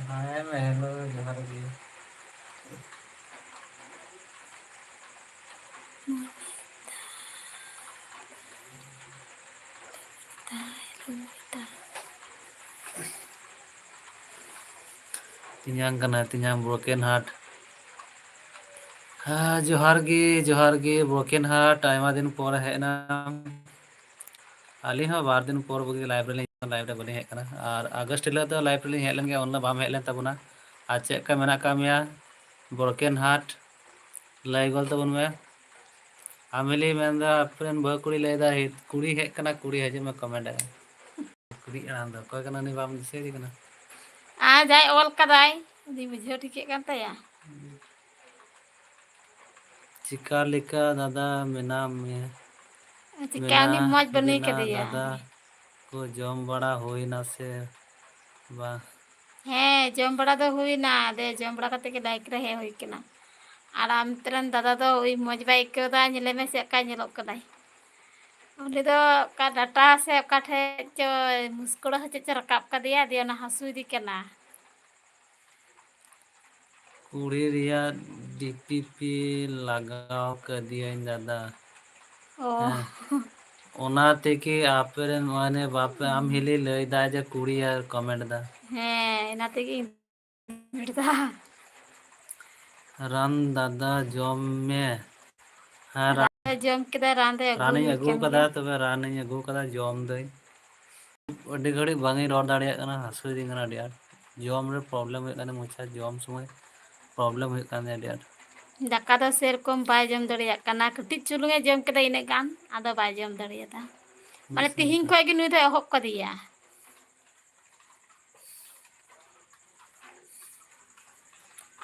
ᱦᱮᱸ, ᱦᱮᱞᱳ, ᱡᱚᱦᱟᱨ ᱜᱮ᱾ ᱛᱮᱧᱟᱝ ᱠᱟᱱᱟᱭ, ᱛᱮᱧᱟᱝ broken heart᱾ ᱦᱮᱸ, ᱡᱚᱦᱟᱨ ᱜᱮ, ᱡᱚᱦᱟᱨ ᱜᱮ, broken heart, ᱟᱭᱢᱟ ᱫᱤᱱ ᱯᱚᱨ ᱦᱮᱡ ᱮᱱᱟᱢ᱾ ᱟᱹᱞᱤᱧ ᱦᱚᱸ ᱵᱟᱨ ᱫᱤᱱ ᱯᱚᱨ ᱵᱚᱞᱮ live ᱨᱮᱞᱤᱧ, live ᱨᱮ ᱵᱟᱹᱞᱤᱧ ᱦᱮᱡ ᱟᱠᱟᱱᱟ᱾ ᱟᱨ August ᱦᱤᱞᱳᱜ ᱫᱚ live ᱨᱮᱞᱤᱧ ᱦᱮᱡ ᱞᱮᱱ ᱜᱮᱭᱟ, ᱩᱱ ᱫᱚ ᱵᱟᱢ ᱦᱮᱡ ᱞᱮᱱ ᱛᱟᱵᱚᱱᱟ᱾ ᱟᱨ ᱪᱮᱫ ᱞᱮᱠᱟ ᱢᱮᱱᱟᱜ ᱟᱠᱟᱫ ᱢᱮᱭᱟ? Broken heart, ᱞᱟᱹᱭ ᱜᱚᱫ ᱛᱟᱵᱚᱱ ᱢᱮ᱾ ᱟᱢᱮᱞᱤ ᱢᱮᱱᱫᱟ, ᱟᱯᱮ ᱨᱮᱱ ᱵᱟᱹᱦᱩ ᱠᱩᱲᱤ ᱞᱟᱹᱭᱫᱟ, ᱦᱮ-, ᱠᱩᱲᱤ ᱦᱮᱡ ᱠᱟᱱᱟ, ᱠᱩᱲᱤ ᱦᱤᱡᱩᱜ ᱢᱮ, comment ᱨᱮ᱾ ᱠᱩᱲᱤ ᱟᱲᱟᱝ ᱫᱚ ᱚᱠᱚᱭ ᱠᱟᱱᱟ ᱩᱱᱤ ᱵᱟᱢ ᱫᱤᱥᱟᱹᱭᱮᱫᱮ ᱠᱟᱱᱟ? ᱟᱨ ᱡᱟᱦᱟᱸᱭ ᱚᱞ ᱠᱟᱫᱟᱭ, ᱩᱱᱤ ᱵᱩᱡᱷᱟᱹᱣ ᱴᱷᱤᱠᱮᱫ ᱠᱟᱱ ᱛᱟᱭᱟ᱾ ᱪᱤᱠᱟ ᱞᱮᱠᱟ ᱫᱟᱫᱟ ᱢᱮᱱᱟᱢ ᱢᱮ? ᱪᱤᱠᱟ ᱩᱱᱤ ᱢᱮᱱᱟ ᱢᱚᱡᱽ ᱵᱟᱹᱱᱩᱭ ᱵᱮᱱᱟ ᱠᱟᱫᱮᱭᱟ᱾ ᱫᱟᱫᱟ ᱠᱚ ᱡᱚᱢ ᱵᱟᱲᱟ ᱦᱩᱭᱱᱟ ᱥᱮ ᱵᱟᱝ? ᱦᱮᱸ, ᱡᱚᱢ ᱵᱟᱲᱟ ᱫᱚ ᱦᱩᱭᱱᱟ᱾ ᱟᱫᱚ ᱡᱚᱢ ᱵᱟᱲᱟ ᱠᱟᱛᱮ ᱜᱮ live ᱨᱮ ᱦᱮᱡ ᱦᱩᱭ ᱠᱟᱱᱟ᱾ ᱟᱨ ᱟᱢ ᱨᱮᱱ ᱫᱟᱫᱟ ᱫᱚ ᱩᱭ ᱢᱚᱡᱽ ᱵᱟᱭ ᱟᱹᱭᱠᱟᱹᱣ ᱫᱟ, ᱧᱮᱞᱮ ᱢᱮ ᱪᱮᱫ ᱞᱮᱠᱟᱭ ᱧᱮᱞᱚᱜ ᱠᱟᱱᱟᱭ᱾ ᱩᱱᱤ ᱫᱚ ᱚᱠᱟ ᱰᱟᱴᱟ ᱥᱮ ᱚᱠᱟ ᱴᱷᱮᱡ ᱪᱚ ᱢᱩᱥᱠᱩᱲᱟ ᱥᱮ ᱪᱮᱫ ᱪᱚ ᱨᱟᱠᱟᱵ ᱠᱟᱫᱮᱭᱟ, ᱫᱤᱭᱮ ᱚᱱᱟ ᱦᱟᱹᱥᱩᱭᱮᱫᱮ ᱠᱟᱱᱟ᱾ ᱠᱩᱲᱤ ᱨᱮᱭᱟᱜ DP ᱯᱮ ᱞᱟᱜᱟᱣ ᱠᱟᱫᱤᱭᱟᱹᱧ ᱫᱟᱫᱟ᱾ ᱚ᱾ ᱦᱮᱸ᱾ ᱚᱱᱟ ᱛᱮᱜᱮ ᱟᱯᱮ ᱨᱮᱱ ᱢᱟᱱᱮ ᱵᱟᱯᱮ, ᱟᱢ ᱦᱤᱞᱤ ᱞᱟᱹᱭ ᱫᱟ ᱡᱮ ᱠᱩᱲᱤ ᱟᱨ comment ᱫᱟ᱾ ᱦᱮᱸ, ᱚᱱᱟ ᱛᱮᱜᱮ ᱤᱧ comment ᱫᱟ᱾ ᱨᱟᱱ ᱫᱟᱫᱟ ᱡᱚᱢ ᱢᱮ᱾ ᱦᱮᱸ, ᱨᱟᱱ ᱨᱟᱱ ᱫᱚᱭ ᱡᱚᱢ ᱠᱮᱫᱟ, ᱨᱟᱱ ᱫᱚᱭ ᱟᱹᱜᱩ ᱨᱟᱱᱤᱧ ᱦᱩᱭ ᱟᱹᱜᱩ ᱠᱟᱱ ᱠᱟᱫᱟ, ᱜᱮᱭᱟ᱾ ᱛᱚᱵᱮ ᱨᱟᱱᱤᱧ ᱟᱹᱜᱩ ᱠᱟᱫᱟ, ᱡᱚᱢ ᱫᱟᱹᱧ᱾ ᱟᱹᱰᱤ ᱜᱷᱟᱹᱲᱤᱡ ᱵᱟᱝ ᱤᱧ ᱨᱚᱲ ᱫᱟᱲᱮᱭᱟᱜ ᱠᱟᱱᱟ, ᱦᱟᱹᱥᱩᱭᱤᱫᱤᱧ ᱠᱟᱱᱟ ᱟᱹᱰᱤ ᱟᱸᱴ᱾ ᱡᱚᱢ ᱨᱮ problem ᱦᱩᱭᱩᱜ ᱠᱟᱱᱟ, ᱢᱚᱪᱟ ᱡᱚᱢ ᱥᱚᱢᱚᱭ problem ᱦᱩᱭᱩᱜ ᱠᱟᱱ ᱛᱤᱧᱟ ᱟᱹᱰᱤ ᱟᱸᱴ᱾ ᱫᱟᱠᱟ ᱫᱚ ᱥᱮᱨᱚᱠᱚᱢ ᱵᱟᱭ ᱡᱚᱢ ᱫᱟᱲᱮᱭᱟᱜ ᱠᱟᱱᱟ, ᱠᱟᱹᱴᱤᱡ ᱪᱩᱞᱩᱝ ᱮ ᱡᱚᱢ ᱠᱮᱫᱟ ᱤᱱᱟᱹᱜ ᱜᱟᱱ, ᱟᱫᱚ ᱵᱟᱭ ᱡᱚᱢ ᱫᱟᱲᱮᱭᱟᱫᱟ᱾ ᱢᱟᱱᱮ ᱵᱮᱥ ᱛᱤᱦᱤᱧ ᱞᱮᱠᱟ᱾ ᱠᱷᱚᱡ ᱜᱮ ᱱᱩᱭ ᱫᱚ ᱮᱦᱚᱵ ᱠᱟᱫᱮᱭᱟ᱾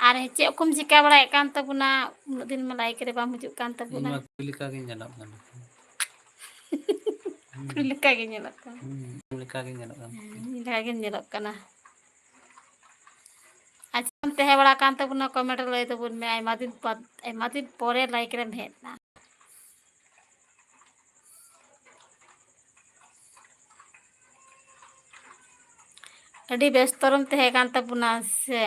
ᱟᱨ ᱪᱮᱫ ᱠᱚᱢ ᱪᱤᱠᱟ ᱵᱟᱲᱟᱭᱮᱫ ᱠᱟᱱ ᱛᱟᱵᱚᱱᱟ? ᱩᱱᱟᱹᱜ ᱫᱤᱱ ᱢᱟ live ᱨᱮ ᱵᱟᱢ ᱦᱤᱡᱩᱜ ᱠᱟᱱ ᱤᱧ ᱛᱟᱵᱚᱱᱟ᱾ ᱢᱟ ᱠᱩᱲᱤ ᱞᱮᱠᱟ ᱜᱤᱧ ᱧᱮᱞᱚᱜ ᱠᱟᱱᱟ᱾ ᱦᱩᱸ᱾ ᱠᱩᱲᱤ ᱞᱮᱠᱟ ᱜᱮ ᱧᱮᱞᱚᱜ ᱠᱟᱱᱟ᱾ ᱦᱩᱸ, ᱠᱩᱲᱤ ᱞᱮᱠᱟ ᱜᱤᱧ ᱧᱮᱞᱚᱜ ᱠᱟᱱᱟ᱾ ᱦᱮᱸ, ᱤᱧ ᱞᱮᱠᱟ ᱜᱮᱢ ᱧᱮᱞᱚᱜ ᱠᱟᱱᱟ᱾ ᱟᱪᱪᱷᱟᱢ ᱛᱟᱦᱮᱸ ᱵᱟᱲᱟ ᱠᱟᱱ ᱛᱟᱵᱚᱱᱟ, comment ᱨᱮ ᱞᱟᱹᱭ ᱛᱟᱵᱚᱱ ᱢᱮ, ᱟᱭᱢᱟ ᱫᱤᱱ ᱯᱚᱨ, ᱟᱭᱢᱟ ᱫᱤᱱ ᱯᱚᱨᱮ live ᱨᱮᱢ ᱦᱮᱡ ᱮᱱᱟ᱾ ᱟᱹᱰᱤ ᱵᱮᱥᱛᱚ ᱨᱮᱢ ᱛᱟᱦᱮᱸ ᱠᱟᱱ ᱛᱟᱵᱚᱱᱟ ᱥᱮ?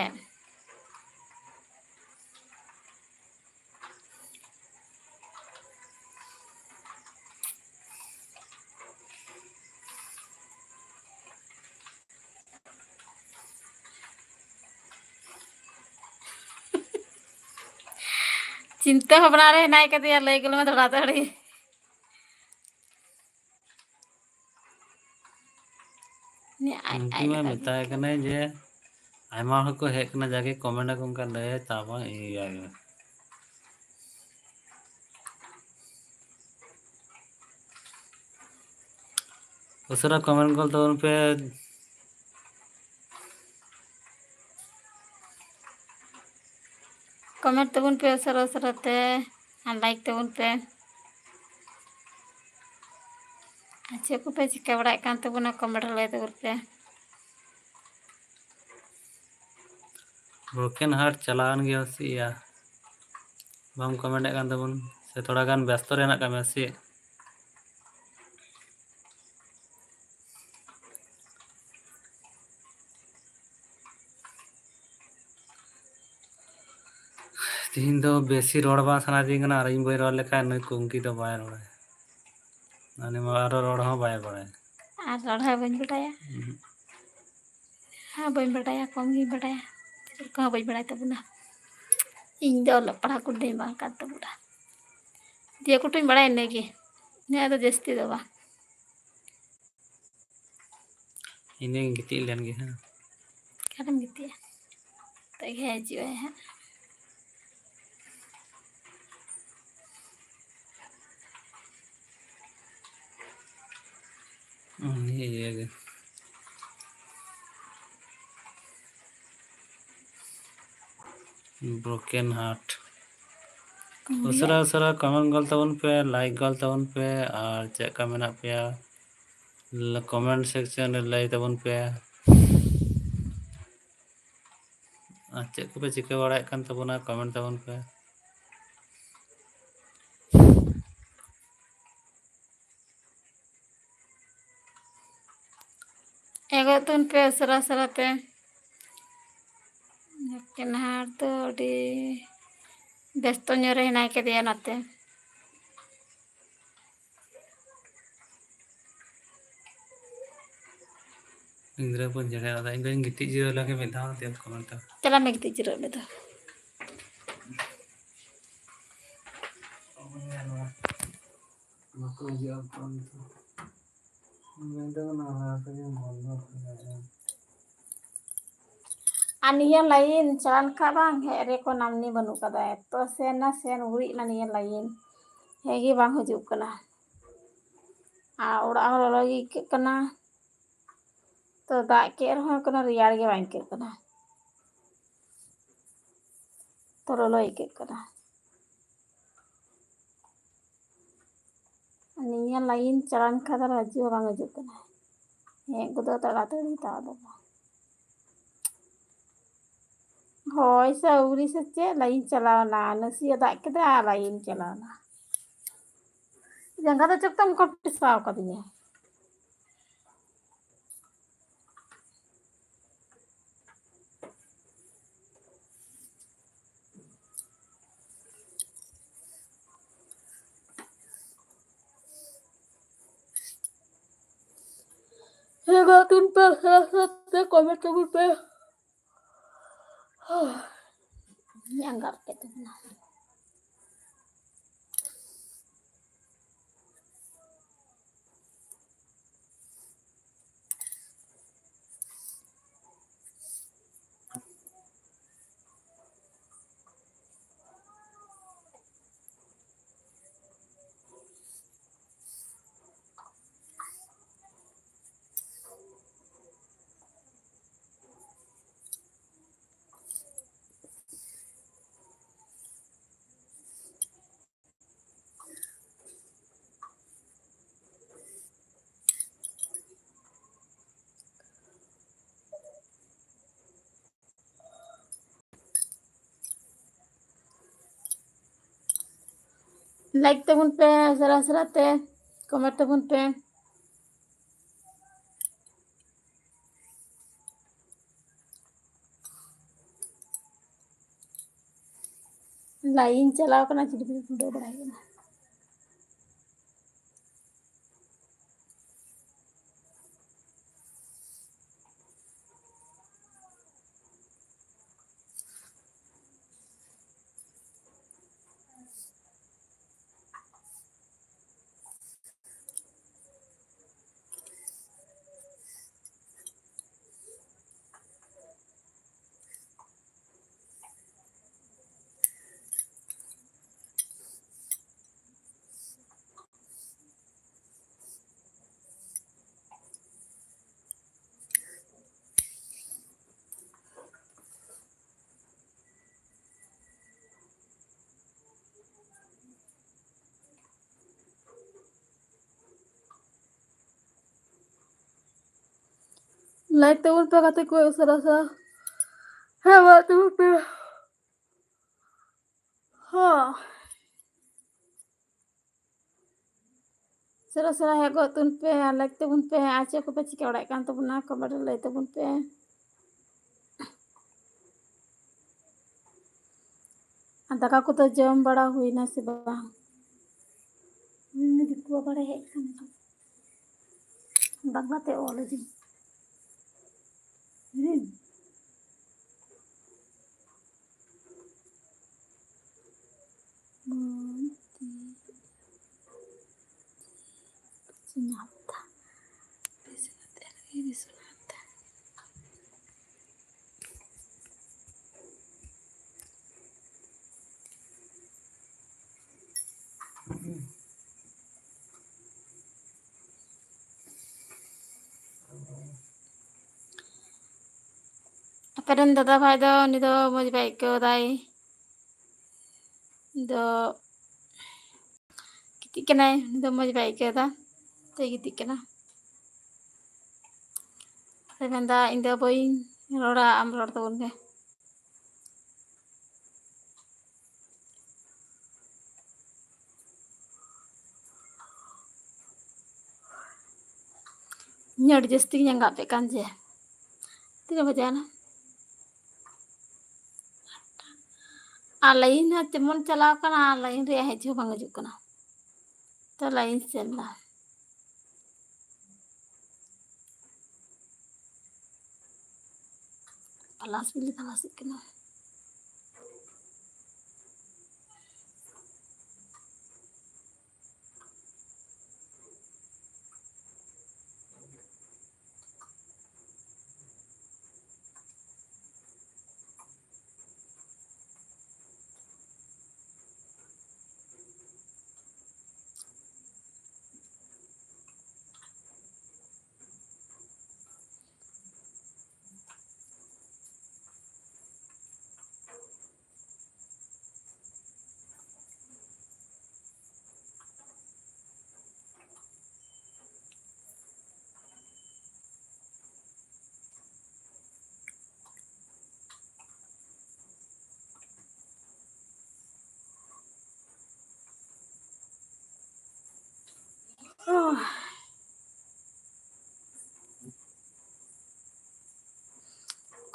ᱪᱤᱱᱛᱟᱹ ᱵᱷᱟᱵᱽᱱᱟ ᱨᱮ ᱦᱮᱱᱟᱭ ᱠᱟᱫᱮᱭᱟ, ᱞᱟᱹᱭ ᱜᱚᱞ ᱢᱮ ᱫᱷᱚᱲᱟ ᱫᱷᱚᱲᱤ᱾ ᱩᱱᱤ ᱟᱡ, ᱩᱱᱠᱤ ᱟᱡ ᱢᱟ ᱞᱮᱠᱟ ᱜᱮ᱾ ᱢᱮᱛᱟᱭ ᱠᱟᱱᱟᱭ ᱡᱮ ᱟᱭᱢᱟ ᱦᱚᱲ ᱠᱚ ᱦᱮᱡ ᱠᱟᱱᱟ, ᱡᱟᱜᱮ comment ᱟᱠᱚ, ᱚᱱᱠᱟ ᱞᱟᱹᱭ ᱛᱟᱵᱚᱱ ᱤᱭᱟᱹ᱾ ᱩᱥᱟᱹᱨᱟ comment ᱜᱚᱞ ᱛᱟᱵᱚᱱ ᱯᱮ᱾ ᱠᱚᱢᱮᱱᱴ ᱛᱟᱵᱚᱱ ᱯᱮ ᱩᱥᱟᱹᱨᱟ ᱩᱥᱟᱹᱨᱟ ᱛᱮ, ᱟᱨ ᱞᱟᱭᱤᱠ ᱛᱟᱵᱚᱱ ᱯᱮ᱾ ᱟᱨ ᱪᱮᱫ ᱠᱚᱯᱮ ᱪᱤᱠᱟᱹ ᱵᱟᱲᱟᱭᱮᱫ ᱠᱟᱱ ᱛᱟᱵᱚᱱᱟ, ᱠᱚᱢᱮᱱᱴ ᱨᱮ ᱞᱟᱹᱭ ᱛᱟᱵᱚᱱ ᱯᱮ᱾ ᱵᱨᱳᱠᱮᱱ ᱦᱟᱨᱴ ᱪᱟᱞᱟᱣᱮᱱ ᱜᱮᱭᱟ ᱥᱮ ᱭᱟ? ᱵᱟᱢ ᱠᱚᱢᱮᱱᱴ ᱮᱫ ᱠᱟᱱ ᱛᱟᱵᱚᱱ, ᱥᱮ ᱛᱷᱚᱲᱟ ᱜᱟᱱ ᱵᱮᱥᱛᱚ ᱨᱮ ᱦᱮᱱᱟᱜ ᱠᱟᱜ ᱢᱮᱭᱟ ᱥᱮ? ᱛᱤᱦᱤᱧ ᱫᱚ ᱵᱮᱥᱤ ᱨᱚᱲ ᱵᱟᱝ ᱥᱟᱱᱟᱭᱮᱫᱤᱧ ᱠᱟᱱᱟ, ᱟᱨ ᱤᱧ ᱵᱟᱹᱧ ᱨᱚᱲ ᱞᱮᱠᱷᱟᱱ ᱱᱩᱭ ᱠᱩᱝᱠᱤ ᱫᱚ ᱵᱟᱭ ᱨᱚᱲᱟ᱾ ᱩᱱᱤ ᱢᱟ ᱟᱨᱚ ᱨᱚᱲ ᱦᱚᱸ ᱵᱟᱭ ᱵᱟᱲᱟᱭᱟ᱾ ᱟᱨ ᱨᱚᱲ ᱦᱚᱸ ᱵᱟᱹᱧ ᱵᱟᱰᱟᱭᱟ᱾ ᱩᱦᱩᱸ᱾ ᱦᱮᱸ, ᱵᱟᱹᱧ ᱵᱟᱰᱟᱭᱟ, ᱠᱚᱢ ᱜᱤᱧ ᱵᱟᱰᱟᱭᱟ᱾ ᱪᱮᱫ ᱠᱚᱦᱚᱸ ᱵᱟᱹᱧ ᱵᱟᱰᱟᱭ ᱛᱟᱵᱚᱱᱟ᱾ ᱤᱧ ᱫᱚ ᱚᱞᱚᱜ ᱯᱟᱲᱦᱟᱜ ᱠᱚᱫᱚᱧ ᱵᱟᱝ ᱠᱟᱱ ᱛᱟᱵᱚᱱᱟ᱾ ᱡᱮ ᱠᱚᱴᱩᱧ ᱵᱟᱲᱟᱭᱟ ᱤᱱᱟᱹᱜᱮ᱾ ᱤᱱᱟᱹᱜ ᱫᱚ ᱡᱟᱹᱥᱛᱤ ᱫᱚ ᱵᱟᱝ᱾ ᱤᱧ ᱫᱚᱧ ᱜᱤᱛᱤᱡ ᱞᱮᱱ ᱜᱮ ᱦᱟᱸᱜ᱾ ᱚᱠᱟᱨᱮᱢ ᱜᱤᱛᱤᱡᱼᱟ? ᱱᱤᱛᱚᱜ ᱜᱮ ᱦᱤᱡᱩᱜ ᱟᱭ ᱦᱟᱸᱜ᱾ ᱩᱱᱤ ᱤᱭᱟᱹ ᱜᱮ᱾ Broken heart. ᱩᱱᱤᱭᱟᱜ ᱩᱥᱟᱹᱨᱟ ᱩᱥᱟᱹᱨᱟ ᱠᱚᱢᱮᱱᱴ ᱜᱚᱞ ᱛᱟᱵᱚᱱ ᱯᱮ, ᱞᱟᱭᱤᱠ ᱜᱚᱞ ᱛᱟᱵᱚᱱ ᱯᱮ, ᱟᱨ ᱪᱮᱫ ᱞᱮᱠᱟ ᱢᱮᱱᱟᱜ ᱯᱮᱭᱟ ᱠᱚᱢᱮᱱᱴ ᱥᱮᱠᱥᱚᱱ ᱨᱮ ᱞᱟᱹᱭ ᱛᱟᱵᱚᱱ ᱯᱮ᱾ ᱟᱨ ᱪᱮᱫ ᱠᱚᱯᱮ ᱪᱤᱠᱟᱹ ᱵᱟᱲᱟᱭᱮᱫ ᱠᱟᱱ ᱛᱟᱵᱚᱱᱟ, ᱠᱚᱢᱮᱱᱴ ᱛᱟᱵᱚᱱ ᱯᱮ᱾ ᱮᱜᱚᱜ ᱛᱟᱵᱚᱱ ᱯᱮ ᱩᱥᱟᱹᱨᱟ ᱩᱥᱟᱹᱨᱟ ᱛᱮ᱾ ᱵᱨᱳᱠᱮᱱ ᱦᱟᱨᱴ ᱫᱚ ᱟᱹᱰᱤ ᱵᱮᱥᱛᱚ ᱧᱚᱜ ᱨᱮ ᱦᱮᱱᱟᱭ ᱠᱟᱫᱮᱭᱟ ᱚᱱᱟᱛᱮ᱾ ᱜᱤᱫᱽᱨᱟᱹ ᱠᱚ ᱡᱮᱲᱮᱨ ᱮᱫᱟ, ᱤᱧ ᱫᱚᱧ ᱜᱤᱛᱤᱡ ᱡᱤᱨᱟᱹᱣ ᱞᱮᱱ ᱜᱮ ᱢᱤᱫ ᱫᱷᱟᱣ, ᱫᱤᱭᱮ ᱠᱚᱢᱮᱱᱴ ᱫᱟ᱾ ᱪᱟᱞᱟᱜ ᱢᱮ, ᱜᱤᱛᱤᱡ ᱡᱤᱨᱟᱹᱜ ᱢᱮ ᱫᱚ᱾ ᱵᱟᱠᱚ ᱦᱤᱡᱩᱜᱼᱟ ᱯᱷᱳᱱ ᱛᱮ᱾ ᱢᱮᱱ ᱛᱟᱵᱚᱱᱟ ᱚᱱᱟ ᱠᱚᱜᱮ ᱵᱚᱱᱫᱚ ᱠᱟᱜᱼᱟ᱾ ᱟᱨ ᱱᱤᱭᱟᱹ ᱞᱟᱭᱤᱱ ᱪᱟᱞᱟᱣ ᱞᱮᱱᱠᱷᱟᱱ ᱵᱟᱝ ᱦᱮᱡ ᱨᱮ ᱠᱳᱱᱳ ᱱᱟᱢᱱᱤ ᱵᱟᱹᱱᱩᱜ ᱠᱟᱫᱟ᱾ ᱮᱛᱚ ᱥᱮᱱ ᱱᱟ ᱥᱮᱱ ᱩᱨᱤᱡ ᱱᱟ ᱱᱤᱭᱟᱹ ᱞᱟᱭᱤᱱ, ᱦᱮᱡ ᱜᱮ ᱵᱟᱝ ᱦᱤᱡᱩᱜ ᱠᱟᱱᱟ᱾ ᱟᱨ ᱚᱲᱟᱜ ᱦᱚᱸ ᱞᱚᱞᱚ ᱜᱮ ᱟᱹᱭᱠᱟᱹᱜ ᱠᱟᱱᱟ᱾ ᱛᱚ ᱫᱟᱜ ᱠᱮᱫ ᱨᱮᱦᱚᱸ ᱠᱳᱱᱳ ᱨᱮᱭᱟᱲ ᱜᱮ ᱵᱟᱝ ᱟᱹᱭᱠᱟᱹᱜ ᱠᱟᱱᱟ᱾ ᱛᱚ ᱞᱚᱞᱚ ᱟᱹᱭᱠᱟᱹᱜ ᱠᱟᱱᱟ᱾ ᱱᱤᱭᱟᱹ line ᱪᱟᱞᱟᱣ ᱞᱮᱱᱠᱷᱟᱱ ᱫᱚ ᱦᱤᱡᱩᱜ ᱦᱚᱸ ᱵᱟᱝ ᱦᱤᱡᱩᱜ ᱠᱟᱱᱟ᱾ ᱦᱮᱡ ᱜᱚᱫᱚᱜ ᱛᱟᱲᱟᱛᱟᱲᱤ ᱛᱟᱲᱟ ᱫᱚ ᱵᱟᱝ᱾ ᱦᱳᱭ ᱥᱮ ᱟᱹᱣᱨᱤ ᱥᱮ ᱪᱮᱫ line ᱪᱟᱞᱟᱣᱱᱟ, ᱱᱟᱥᱮᱭᱟᱜ ᱫᱟᱜ ᱠᱮᱫᱟ ᱟᱨ line ᱪᱟᱞᱟᱣᱱᱟ᱾ ᱡᱟᱸᱜᱟ ᱫᱚ ᱪᱮᱫ ᱛᱟᱢ ᱠᱚᱴᱮᱥᱟᱣ ᱠᱟᱫᱤᱧᱟ᱾ ᱦᱮᱸ, ᱵᱟᱛᱩᱱ ᱯᱮ, ᱦᱮᱸ, ᱦᱮᱸ, ᱛᱮ comment ᱛᱟᱵᱚᱱ ᱯᱮ᱾ ᱟᱸᱜᱟᱨ ᱠᱮᱫ ᱛᱟᱵᱚᱱᱟ᱾ Like ᱛᱟᱵᱚᱱ ᱯᱮ, ᱥᱟᱨᱟ ᱥᱟᱨᱟ ᱛᱮ comment ᱛᱟᱵᱚᱱ ᱯᱮ᱾ Line ᱪᱟᱞᱟᱣ ᱠᱟᱱᱟ, ᱪᱤᱞᱤ ᱪᱤᱞᱤ ᱠᱚ ᱩᱰᱟᱹᱣ ᱵᱟᱲᱟᱭ ᱠᱟᱱᱟ᱾ ᱞᱟᱭᱤᱠ ᱛᱟᱵᱚᱱ ᱯᱮ ᱜᱟᱛᱮ ᱠᱚ, ᱩᱥᱟᱹᱨᱟ ᱩᱥᱟᱹᱨᱟ᱾ ᱦᱮᱸ, ᱢᱟ ᱛᱟᱵᱚᱱ ᱯᱮ᱾ ᱦᱚᱸ᱾ ᱩᱥᱟᱹᱨᱟ ᱩᱥᱟᱹᱨᱟ ᱦᱮᱡ ᱜᱚᱫ ᱛᱟᱵᱚᱱ ᱯᱮ ᱟᱨ ᱞᱟᱭᱤᱠ ᱛᱟᱵᱚᱱ ᱯᱮ᱾ ᱟᱨ ᱪᱮᱫ ᱠᱚᱯᱮ ᱪᱤᱠᱟᱹ ᱵᱟᱲᱟᱭᱮᱫ ᱠᱟᱱ ᱛᱟᱵᱚᱱᱟ, ᱠᱚᱢᱮᱱᱴ ᱨᱮ ᱞᱟᱹᱭ ᱛᱟᱵᱚᱱ ᱯᱮ᱾ ᱟᱨ ᱫᱟᱠᱟ ᱠᱚᱫᱚ ᱡᱚᱢ ᱵᱟᱲᱟ ᱦᱩᱭᱱᱟ ᱥᱮ ᱵᱟᱝ? ᱩᱱᱤ ᱫᱤᱠᱩ ᱵᱟᱵᱟ ᱨᱮ ᱦᱮᱡ ᱠᱟᱱᱟ᱾ ᱵᱟᱝᱞᱟ ᱛᱮ ᱚᱞ ᱟᱹᱫᱤᱧ᱾ ᱦᱩᱸ᱾ ᱵᱚᱱᱛᱤ ᱵᱤᱥᱥᱚᱱᱟᱛᱷ᱾ ᱵᱤᱥᱥᱚᱱᱟᱛᱷ᱾ ᱟᱯᱮ ᱨᱮᱱ ᱫᱟᱫᱟ ᱵᱷᱟᱭ ᱫᱚ ᱩᱱᱤ ᱫᱚ ᱢᱚᱡᱽ ᱵᱟᱭ ᱟᱹᱭᱠᱟᱹᱣ ᱫᱟᱭ᱾ ᱩᱱᱤ ᱫᱚ ᱜᱤᱛᱤᱡ ᱠᱟᱱᱟᱭ, ᱩᱱᱤ ᱫᱚ ᱢᱚᱡᱽ ᱵᱟᱭ ᱟᱹᱭᱠᱟᱹᱣ ᱫᱟ, ᱛᱚᱭ ᱜᱤᱛᱤᱡ ᱠᱟᱱᱟ᱾ ᱟᱫᱚᱭ ᱢᱮᱱᱫᱟ, "ᱤᱧ ᱫᱚ ᱵᱟᱹᱧ ᱨᱚᱲᱟ, ᱟᱢ ᱨᱚᱲ ᱛᱟᱵᱚᱱ ᱢᱮ᱾" ᱤᱧ ᱟᱹᱰᱤ ᱡᱟᱹᱥᱛᱤ ᱜᱤᱧ ᱟᱸᱜᱟᱜ ᱯᱮ ᱠᱟᱱ ᱡᱮ᱾ ᱛᱤᱱᱟᱹᱜ ᱵᱟᱡᱟᱣᱱᱟ? ᱟᱨ ᱞᱟᱭᱤᱱ ᱦᱚᱸ ᱛᱮᱢᱚᱱ ᱪᱟᱞᱟᱣ ᱠᱟᱱᱟ, ᱟᱨ ᱞᱟᱭᱤᱱ ᱨᱮᱭᱟᱜ ᱦᱮᱡ ᱦᱚᱸ ᱵᱟᱝ ᱦᱤᱡᱩᱜ ᱠᱟᱱᱟ᱾ ᱛᱚ ᱞᱟᱭᱤᱱ ᱥᱮᱫ ᱞᱟ ᱯᱟᱞᱟᱥ ᱵᱤᱞᱤ ᱛᱟᱞᱟᱥᱮᱫ ᱠᱟᱱᱟ᱾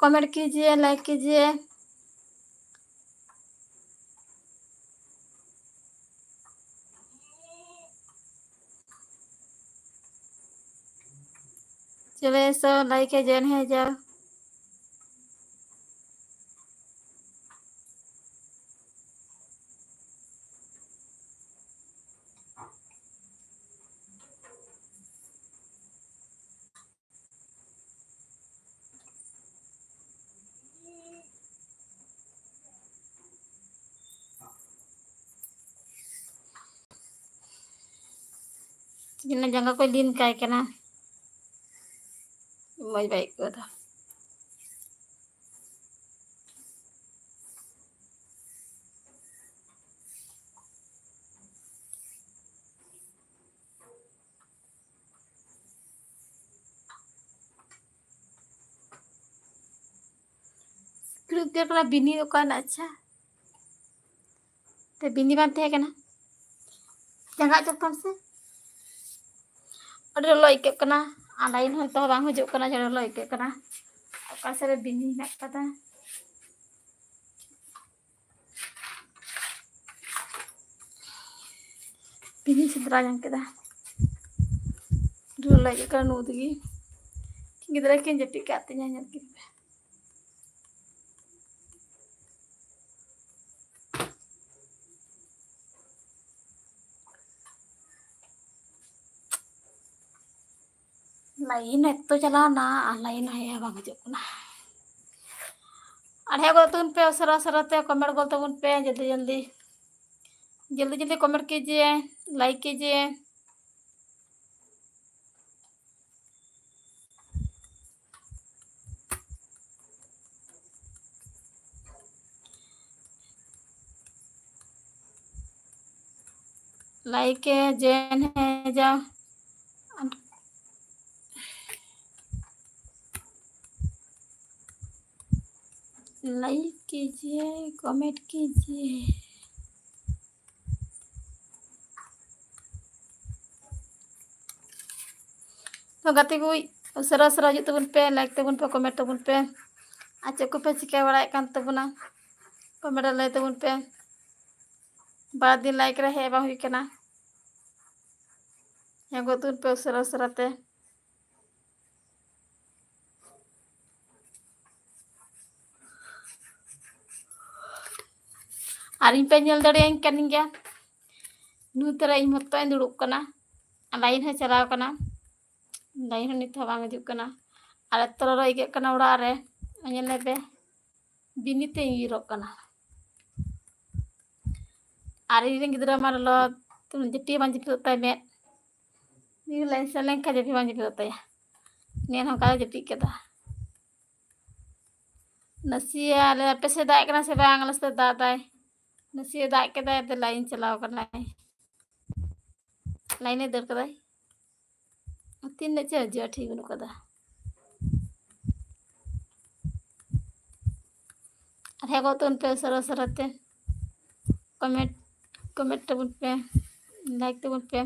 कमेंट कीजिए, लाइक कीजिए। चले, सब लाइक है, जैन है, जाओ। ᱤᱧᱟᱹᱜ ᱡᱟᱸᱜᱟ ᱠᱚᱭ ᱞᱤᱱ ᱠᱟᱭ ᱠᱟᱱᱟ, ᱢᱚᱡᱽ ᱵᱟᱭ ᱟᱹᱭᱠᱟᱹᱣ ᱮᱫᱟ᱾ ᱥᱤᱠᱲᱤᱡ ᱩᱛᱟᱹᱨ ᱠᱟᱱᱟ ᱵᱤᱱᱤ ᱚᱠᱟ ᱨᱮᱱᱟᱜ? ᱟᱪᱪᱷᱟ, ᱛᱮ ᱵᱤᱱᱤ ᱵᱟᱝ ᱛᱟᱦᱮᱸ ᱠᱟᱱᱟ᱾ ᱡᱟᱸᱜᱟ ᱚᱪᱚᱜ ᱛᱟᱢ ᱥᱮ᱾ ᱟᱹᱰᱤ ᱞᱚᱞᱚ ᱟᱹᱭᱠᱟᱹᱜ ᱠᱟᱱᱟ᱾ ᱟᱨ ᱞᱟᱭᱤᱱ ᱦᱚᱸ ᱱᱤᱛᱚᱜ ᱦᱚᱸ ᱵᱟᱝ ᱦᱤᱡᱩᱜ ᱠᱟᱱᱟ, ᱟᱹᱰᱤ ᱞᱚᱞᱚ ᱟᱹᱭᱠᱟᱹᱜ ᱠᱟᱱᱟ᱾ ᱚᱠᱟ ᱥᱮᱫ ᱨᱮ ᱵᱤᱱᱤ ᱦᱮᱱᱟᱜ ᱠᱟᱫᱟ? ᱵᱤᱱᱤ ᱥᱮᱸᱫᱽᱨᱟ ᱧᱟᱢ ᱠᱮᱫᱟ᱾ ᱟᱹᱰᱤ ᱞᱚᱞᱚ ᱟᱹᱭᱠᱟᱹᱜ ᱠᱟᱱᱟ ᱱᱩᱭ ᱛᱮᱜᱮ᱾ ᱜᱤᱫᱽᱨᱟᱹ ᱠᱤᱱ ᱡᱟᱹᱯᱤᱫ ᱠᱟᱜ ᱛᱤᱧᱟ, ᱧᱮᱞ ᱠᱤᱱ ᱯᱮ᱾ ᱞᱟᱭᱤᱱ ᱮᱛᱚ ᱪᱟᱞᱟᱣᱱᱟ, ᱟᱨ ᱞᱟᱭᱤᱱ ᱦᱮᱡ ᱦᱚᱸ ᱵᱟᱝ ᱦᱤᱡᱩᱜ ᱠᱟᱱᱟ᱾ ᱟᱨ ᱦᱮᱡ ᱜᱚᱫ ᱛᱟᱵᱚᱱ ᱯᱮ, ᱩᱥᱟᱹᱨᱟ ᱩᱥᱟᱹᱨᱟ ᱛᱮ ᱠᱚᱢᱮᱱᱴ ᱜᱚᱫ ᱛᱟᱵᱚᱱ ᱯᱮ, ᱡᱚᱞᱫᱤ ᱡᱚᱞᱫᱤ, ᱡᱚᱞᱫᱤ ᱡᱚᱞᱫᱤ ᱠᱚᱢᱮᱱᱴ ᱠᱤᱡᱤᱭᱮ, ᱞᱟᱭᱤᱠ ᱠᱤᱡᱤᱭᱮ᱾ लाइक है, जैन है, जाओ। लाइक कीजिए, कमेंट कीजिए। ᱛᱚ ᱜᱟᱛᱮ ᱠᱚ, ᱩᱥᱟᱹᱨᱟ ᱩᱥᱟᱹᱨᱟ ᱦᱤᱡᱩᱜ ᱛᱟᱵᱚᱱ ᱯᱮ, ᱞᱟᱭᱤᱠ ᱛᱟᱵᱚᱱ ᱯᱮ, ᱠᱚᱢᱮᱱᱴ ᱛᱟᱵᱚᱱ ᱯᱮ᱾ ᱟᱨ ᱪᱮᱫ ᱠᱚᱯᱮ ᱪᱤᱠᱟᱹ ᱵᱟᱲᱟᱭᱮᱫ ᱠᱟᱱ ᱛᱟᱵᱚᱱᱟ? ᱠᱚᱢᱮᱱᱴ ᱨᱮ ᱞᱟᱹᱭ ᱛᱟᱵᱚᱱ ᱯᱮ᱾ ᱵᱟᱨ ᱫᱤᱱ ᱞᱟᱭᱤᱠ ᱨᱮ ᱦᱮᱡ ᱵᱟᱝ ᱦᱩᱭ ᱠᱟᱱᱟ᱾ ᱦᱮᱡ ᱜᱚᱫ ᱛᱟᱵᱚᱱ ᱯᱮ ᱩᱥᱟᱹᱨᱟ ᱩᱥᱟᱹᱨᱟ ᱛᱮ᱾ ᱟᱨ ᱤᱧ ᱯᱮ ᱧᱮᱞ ᱫᱟᱲᱮᱭᱟᱹᱧ ᱠᱟᱱ ᱜᱮᱭᱟ᱾ ᱧᱩᱛ ᱨᱮ ᱤᱧ ᱢᱚᱛᱚᱧ ᱫᱩᱲᱩᱵ ᱠᱟᱱᱟ᱾ ᱟᱨ ᱞᱟᱭᱤᱱ ᱦᱚᱸ ᱪᱟᱞᱟᱣ ᱠᱟᱱᱟ᱾ ᱞᱟᱭᱤᱱ ᱦᱚᱸ ᱱᱤᱛ ᱦᱚᱸ ᱵᱟᱝ ᱦᱤᱡᱩᱜ ᱠᱟᱱᱟ᱾ ᱟᱨ ᱮᱛᱚ ᱞᱚᱞᱚ ᱟᱹᱭᱠᱟᱹᱜ ᱠᱟᱱᱟ ᱚᱲᱟᱜ ᱨᱮ᱾ ᱧᱮᱞ ᱞᱮ ᱯᱮ᱾ ᱵᱤᱱᱤ ᱛᱮ ᱧᱤᱨᱚᱜ ᱠᱟᱱᱟ᱾ ᱟᱨ ᱤᱧ ᱨᱮᱱ ᱜᱤᱫᱽᱨᱟᱹ ᱢᱟ ᱞᱚᱞᱚ ᱡᱟᱹᱯᱤᱫ ᱵᱟᱝ ᱡᱟᱹᱯᱤᱫᱚᱜ ᱛᱟᱭ ᱢᱮᱫ᱾ ᱱᱤᱭᱟᱹ ᱞᱟᱭᱤᱱ ᱥᱮᱱ ᱞᱮᱱᱠᱷᱟᱱ ᱡᱟᱹᱯᱤᱫ ᱵᱟᱝ ᱡᱟᱹᱯᱤᱫᱚᱜ ᱛᱟᱭᱟ᱾ ᱱᱤᱭᱟᱹ ᱦᱚᱸ ᱚᱱᱠᱟ ᱫᱚ ᱡᱟᱹᱯᱤᱫ ᱠᱮᱫᱟ᱾ ᱱᱟᱥᱮᱭᱟᱜ ᱟᱞᱮ ᱟᱯᱮ ᱥᱮᱫ ᱫᱟᱜ ᱠᱟᱱᱟ ᱥᱮ ᱵᱟᱝ? ᱟᱞᱮ ᱥᱮᱫ ᱫᱟᱜ ᱫᱟᱭ᱾ ᱱᱟᱥᱮᱭᱟᱜ ᱫᱟᱜ ᱠᱮᱫᱟᱭ, ᱟᱫᱚ ᱞᱟᱭᱤᱱ ᱪᱟᱞᱟᱣ ᱠᱟᱱᱟᱭ᱾ ᱞᱟᱭᱤᱱᱮ ᱫᱟᱹᱲ ᱠᱟᱫᱟᱭ᱾ ᱛᱤᱱ ᱨᱮ ᱪᱮ ᱦᱤᱡᱩᱜᱼᱟ, ᱴᱷᱤᱠ ᱵᱟᱹᱱᱩᱜ ᱠᱟᱫᱟ᱾ ᱟᱨ ᱦᱮᱡ ᱜᱚᱫ ᱛᱟᱵᱚᱱ ᱯᱮ ᱩᱥᱟᱹᱨᱟ ᱩᱥᱟᱹᱨᱟ ᱛᱮ᱾ ᱠᱚᱢᱮᱱᱴ, ᱠᱚᱢᱮᱱᱴ ᱛᱟᱵᱚᱱ ᱯᱮ, ᱞᱟᱭᱤᱠ ᱛᱟᱵᱚᱱ ᱯᱮ᱾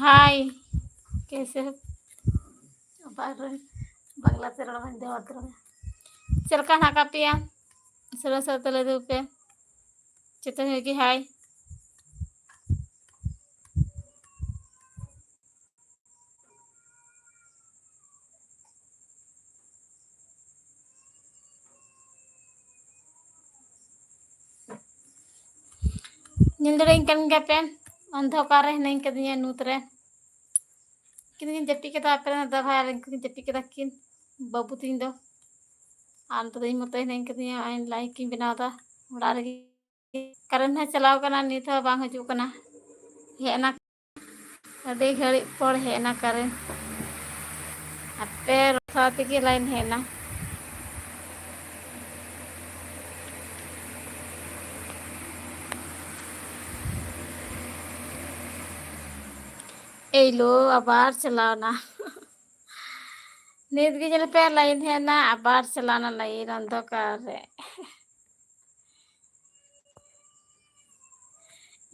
ᱦᱟᱭ, ᱠᱮᱥᱮ ᱦᱳ? ᱵᱟᱝᱞᱟ ᱛᱮ ᱨᱚᱲ ᱢᱮ, ᱫᱮᱣᱟᱛ ᱨᱚᱲ ᱢᱮ᱾ ᱪᱮᱫ ᱞᱮᱠᱟ ᱦᱮᱱᱟᱜ ᱟᱠᱟᱫ ᱯᱮᱭᱟ? ᱥᱟᱹᱨᱟᱹ ᱥᱟᱹᱨᱟᱹ ᱛᱮ ᱞᱟᱹᱭ ᱛᱟᱵᱚᱱ ᱯᱮ, ᱡᱚᱛᱚ ᱦᱚᱲ ᱜᱮ ᱦᱟᱭ᱾ ᱧᱮᱞ ᱫᱟᱲᱮᱭᱟᱹᱧ ᱠᱟᱱ ᱜᱮᱭᱟ ᱯᱮ, ᱚᱱᱫᱷᱚᱠᱟᱨ ᱨᱮ ᱦᱤᱱᱟᱹᱧ ᱠᱟᱫᱤᱧᱟ, ᱧᱩᱛ ᱨᱮ᱾ ᱩᱱᱠᱤᱱ ᱠᱤᱱ ᱡᱟᱹᱯᱤᱫ ᱠᱮᱫᱟ, ᱟᱯᱮ ᱨᱮᱱ ᱫᱟᱫᱟ ᱵᱷᱟᱭ ᱩᱱᱠᱤᱱ ᱠᱤᱱ ᱡᱟᱹᱯᱤᱫ ᱠᱮᱫᱟ ᱠᱤᱱ, ᱵᱟᱹᱵᱩ ᱛᱤᱧ ᱫᱚ᱾ ᱟᱨ ᱱᱤᱛᱚᱜ ᱫᱚ ᱤᱧ ᱢᱚᱛᱚ ᱦᱤᱱᱟᱹᱧ ᱠᱟᱫᱤᱧᱟ, ᱱᱚᱜᱼᱚᱭ ᱞᱟᱭᱤᱠ ᱤᱧ ᱵᱮᱱᱟᱣ ᱮᱫᱟ ᱚᱲᱟᱜ ᱨᱮᱜᱮ᱾ ᱠᱟᱨᱮᱱᱴ ᱦᱚᱸ ᱪᱟᱞᱟᱣ ᱠᱟᱱᱟ, ᱱᱤᱛ ᱦᱚᱸ ᱵᱟᱝ ᱦᱤᱡᱩᱜ ᱠᱟᱱᱟ᱾ ᱦᱮᱡ ᱮᱱᱟ, ᱟᱹᱰᱤ ᱜᱷᱟᱹᱲᱤᱡ ᱯᱚᱨ ᱦᱮᱡ ᱮᱱᱟ ᱠᱟᱨᱮᱱᱴ᱾ ᱟᱯᱮ ᱨᱚᱲ ᱥᱟᱶ ᱛᱮᱜᱮ ᱞᱟᱭᱤᱱ ᱦᱮᱡ ᱮᱱᱟ᱾ ᱮᱭ ᱞᱳ, ᱟᱵᱟᱨ ᱪᱟᱞᱟᱣᱱᱟ᱾ ᱱᱤᱛ ᱜᱮ ᱧᱮᱞ ᱯᱮ, ᱞᱟᱭᱤᱱ ᱦᱮᱡ ᱮᱱᱟ, ᱟᱵᱟᱨ ᱪᱟᱞᱟᱣᱱᱟ ᱞᱟᱭᱤᱱ ᱚᱱᱫᱷᱚᱠᱟᱨ ᱨᱮ᱾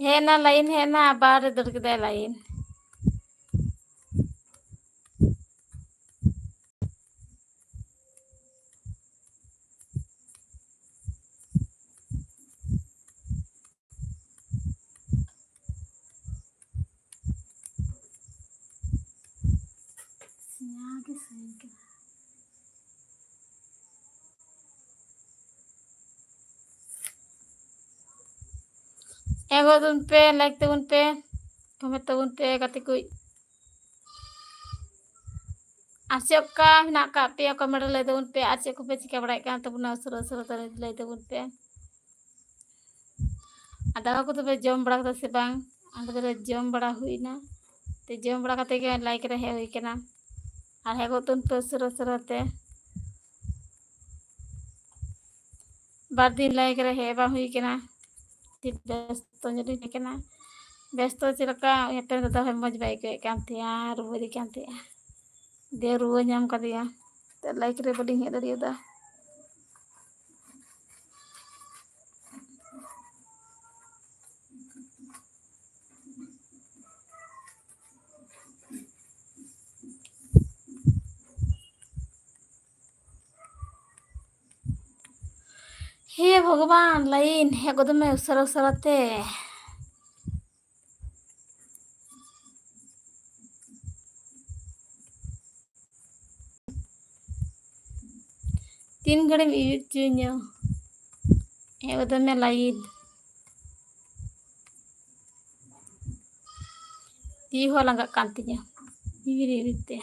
ᱦᱮᱡ ᱮᱱᱟ ᱞᱟᱭᱤᱱ, ᱦᱮᱡ ᱮᱱᱟ, ᱟᱵᱟᱨ ᱫᱟᱹᱲ ᱠᱮᱫᱟᱭ ᱞᱟᱭᱤᱱ᱾ ᱥᱮᱭᱟ ᱜᱮ ᱥᱟᱹᱭ ᱠᱟᱱᱟ᱾ ᱮᱢ ᱜᱚᱫ ᱛᱟᱵᱚᱱ ᱯᱮ, ᱞᱟᱭᱤᱠ ᱛᱟᱵᱚᱱ ᱯᱮ, ᱠᱚᱢᱮᱱᱴ ᱛᱟᱵᱚᱱ ᱯᱮ ᱜᱟᱛᱮ ᱠᱚ᱾ ᱟᱨ ᱪᱮᱫ ᱞᱮᱠᱟ ᱢᱮᱱᱟᱜ ᱟᱠᱟᱫ ᱯᱮᱭᱟ, ᱠᱚᱢᱮᱱᱴ ᱨᱮ ᱞᱟᱹᱭ ᱛᱟᱵᱚᱱ ᱯᱮ᱾ ᱟᱨ ᱪᱮᱫ ᱠᱚᱯᱮ ᱪᱤᱠᱟᱹ ᱵᱟᱲᱟᱭᱮᱫ ᱠᱟᱱ ᱛᱟᱵᱚᱱᱟ, ᱩᱥᱟᱹᱨᱟ ᱩᱥᱟᱹᱨᱟ ᱛᱮ ᱞᱟᱹᱭ ᱛᱟᱵᱚᱱ ᱯᱮ᱾ ᱟᱨ ᱫᱟᱠᱟ ᱠᱚᱫᱚ ᱯᱮ ᱡᱚᱢ ᱵᱟᱲᱟ ᱠᱮᱫᱟ ᱥᱮ ᱵᱟᱝ? ᱟᱞᱮ ᱫᱚᱞᱮ ᱡᱚᱢ ᱵᱟᱲᱟ ᱦᱩᱭᱱᱟ, ᱛᱮ ᱡᱚᱢ ᱵᱟᱲᱟ ᱠᱟᱛᱮ ᱜᱮ ᱞᱟᱭᱤᱠ ᱨᱮ ᱦᱮᱡ ᱦᱩᱭ ᱠᱟᱱᱟ᱾ ᱟᱨ ᱦᱮᱡ ᱜᱚᱫ ᱛᱟᱵᱚᱱ ᱯᱮ ᱩᱥᱟᱹᱨᱟ ᱩᱥᱟᱹᱨᱟ ᱛᱮ᱾ ᱵᱟᱨ ᱫᱤᱱ ᱞᱟᱭᱤᱠ ᱨᱮ ᱦᱮᱡ ᱵᱟᱝ ᱦᱩᱭ ᱠᱟᱱᱟ, ᱟᱹᱰᱤ ᱵᱮᱥᱛᱚ ᱧᱚᱜ ᱤᱧ ᱛᱟᱦᱮᱸ ᱠᱟᱱᱟ᱾ ᱵᱮᱥᱛᱚ ᱪᱮᱫ ᱞᱮᱠᱟ, ᱦᱟᱯᱮᱱ ᱫᱟᱫᱟ ᱦᱚᱸ ᱢᱚᱡᱽ ᱵᱟᱭ ᱟᱹᱭᱠᱟᱹᱣᱮᱫ ᱠᱟᱱ ᱛᱟᱦᱮᱸᱜᱼᱟ, ᱨᱩᱣᱟᱹᱭᱮᱫ ᱠᱟᱱ ᱛᱟᱦᱮᱸᱜᱼᱟ, ᱫᱮ ᱨᱩᱣᱟᱹ ᱧᱟᱢ ᱠᱟᱫᱮᱭᱟ, ᱛᱚ ᱞᱟᱭᱤᱠ ᱨᱮ ᱵᱟᱹᱞᱤᱧ ᱦᱮᱡ ᱫᱟᱲᱮᱭᱟᱫᱟ᱾ ᱦᱮ ᱵᱷᱚᱜᱚᱵᱟᱱ, ᱞᱟᱭᱤᱱ ᱦᱮᱡ ᱜᱚᱫᱚᱜ ᱢᱮ ᱩᱥᱟᱹᱨᱟ ᱩᱥᱟᱹᱨᱟ ᱛᱮ᱾ ᱛᱤᱱ ᱜᱷᱟᱹᱲᱤᱡ ᱮᱢ ᱤᱭᱩᱡᱽ ᱦᱚᱪᱚᱧᱟ? ᱦᱮᱡ ᱜᱚᱫᱚᱜ ᱢᱮ ᱞᱟᱭᱤᱱ᱾ ᱛᱤ ᱦᱚᱸ ᱞᱟᱸᱜᱟᱜ ᱠᱟᱱ ᱛᱤᱧᱟ ᱤᱭᱩᱡᱽ ᱤᱭᱩᱡᱽ ᱛᱮ᱾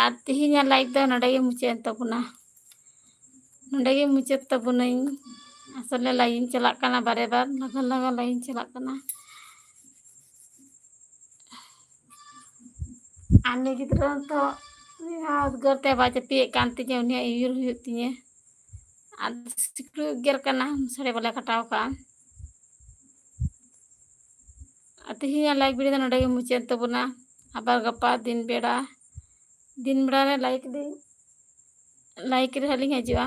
ᱟᱨ ᱛᱮᱦᱮᱧᱟᱜ ᱞᱟᱭᱤᱵᱷ ᱫᱚ ᱱᱚᱰᱮ ᱜᱮ ᱢᱩᱪᱟᱹᱫ ᱮᱱ ᱛᱟᱵᱚᱱᱟ᱾ ᱱᱚᱰᱮ ᱜᱮ ᱢᱩᱪᱟᱹᱫ ᱛᱟᱵᱚᱱᱟᱹᱧ᱾ ᱟᱥᱚᱞᱮ ᱞᱟᱭᱤᱱ ᱪᱟᱞᱟᱜ ᱠᱟᱱᱟ, ᱵᱟᱨᱮ ᱵᱟᱨ ᱞᱟᱜᱟ ᱞᱟᱜᱟ ᱞᱟᱭᱤᱱ ᱪᱟᱞᱟᱜ ᱠᱟᱱᱟ᱾ ᱟᱨ ᱱᱩᱭ ᱜᱤᱫᱽᱨᱟᱹ ᱛᱚ ᱩᱱᱤ ᱦᱚᱸ ᱩᱫᱽᱜᱟᱹᱨ ᱛᱮ ᱵᱟᱭ ᱪᱟᱹᱯᱤᱭᱮᱫ ᱠᱟᱱ ᱛᱤᱧᱟᱹ, ᱩᱱᱤᱭᱟᱜ ᱟᱹᱭᱩᱨ ᱦᱩᱭᱩᱜ ᱛᱤᱧᱟᱹ᱾ ᱟᱨ ᱥᱤᱠᱲᱤ ᱩᱫᱽᱜᱟᱹᱨ ᱠᱟᱱᱟ, ᱢᱚᱥᱟᱨᱤ ᱵᱟᱞᱮ ᱠᱟᱴᱟᱣ ᱠᱟᱜᱼᱟ᱾ ᱟᱨ ᱛᱮᱦᱮᱧᱟᱜ ᱞᱟᱭᱤᱵᱷ ᱵᱷᱤᱰᱤᱭᱳ ᱫᱚ ᱱᱚᱰᱮ ᱜᱮ ᱢᱩᱪᱟᱹᱫ ᱮᱱ ᱛᱟᱵᱚᱱᱟ᱾ ᱟᱵᱟᱨ ᱜᱟᱯᱟ ᱫᱤᱱ ᱵᱮᱲᱟ, ᱫᱤᱱ ᱵᱮᱲᱟ ᱨᱮ ᱞᱟᱭᱤᱵᱷ ᱞᱤᱧ, ᱞᱟᱭᱤᱵᱷ ᱨᱮ ᱦᱟᱸᱜ ᱞᱤᱧ ᱦᱤᱡᱩᱜᱼᱟ᱾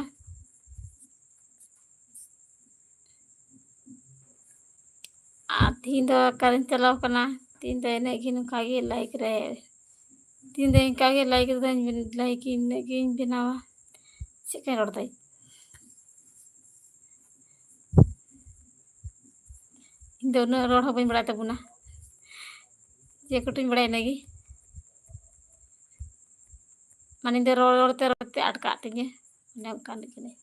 ᱟᱨ ᱛᱤᱦᱤᱧ ᱫᱚ ᱚᱠᱟᱨᱤᱧ ᱪᱟᱞᱟᱣ ᱠᱟᱱᱟ? ᱛᱤᱦᱤᱧ ᱫᱚ ᱤᱱᱟᱹᱜ ᱜᱮ, ᱱᱚᱝᱠᱟ ᱜᱮ ᱞᱟᱭᱤᱵᱷ ᱨᱮ᱾ ᱛᱤᱦᱤᱧ ᱫᱚ ᱤᱱᱠᱟ ᱜᱮ ᱞᱟᱭᱤᱵᱷ ᱨᱮᱫᱚᱧ, ᱞᱟᱭᱤᱵᱷ ᱤᱱᱟᱹᱜ ᱜᱤᱧ ᱵᱮᱱᱟᱣᱟ᱾ ᱪᱮᱫ ᱠᱟᱧ ᱨᱚᱲ ᱫᱟᱹᱧ? ᱤᱧ ᱫᱚ ᱩᱱᱟᱹᱜ ᱨᱚᱲ ᱦᱚᱸ ᱵᱟᱹᱧ ᱵᱟᱲᱟᱭ ᱛᱟᱵᱚᱱᱟ᱾ ᱡᱮ ᱠᱟᱹᱴᱤᱡ ᱤᱧ ᱵᱟᱲᱟᱭᱟ ᱤᱱᱟᱹᱜᱮ᱾ ᱢᱟᱱᱮ ᱤᱧ ᱫᱚ ᱨᱚᱲ ᱨᱚᱲ ᱛᱮ ᱨᱚᱲ ᱛᱮ ᱟᱴᱠᱟᱜ ᱛᱤᱧᱟᱹ᱾ ᱚᱱᱮ ᱚᱱᱠᱟᱱ ᱠᱟᱹᱱᱟᱹᱧ᱾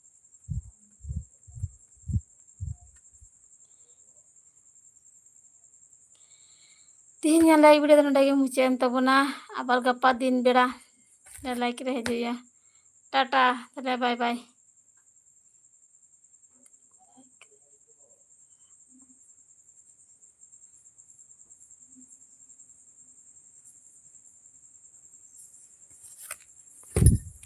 ᱛᱮᱦᱮᱧᱟᱜ ᱞᱟᱭᱤᱵᱷ ᱵᱷᱤᱰᱤᱭᱳ ᱫᱚ ᱱᱚᱰᱮ ᱜᱮ ᱢᱩᱪᱟᱹᱫ ᱮᱱ ᱛᱟᱵᱚᱱᱟ᱾ ᱟᱵᱟᱨ ᱜᱟᱯᱟ ᱫᱤᱱ ᱵᱮᱲᱟ ᱞᱟᱭᱤᱵᱷ ᱨᱮ ᱦᱤᱡᱩᱜ ᱦᱩᱭᱩᱜᱼᱟ᱾ ᱴᱟᱴᱟ, ᱛᱟᱦᱞᱮ ᱵᱟᱭ ᱵᱟᱭ᱾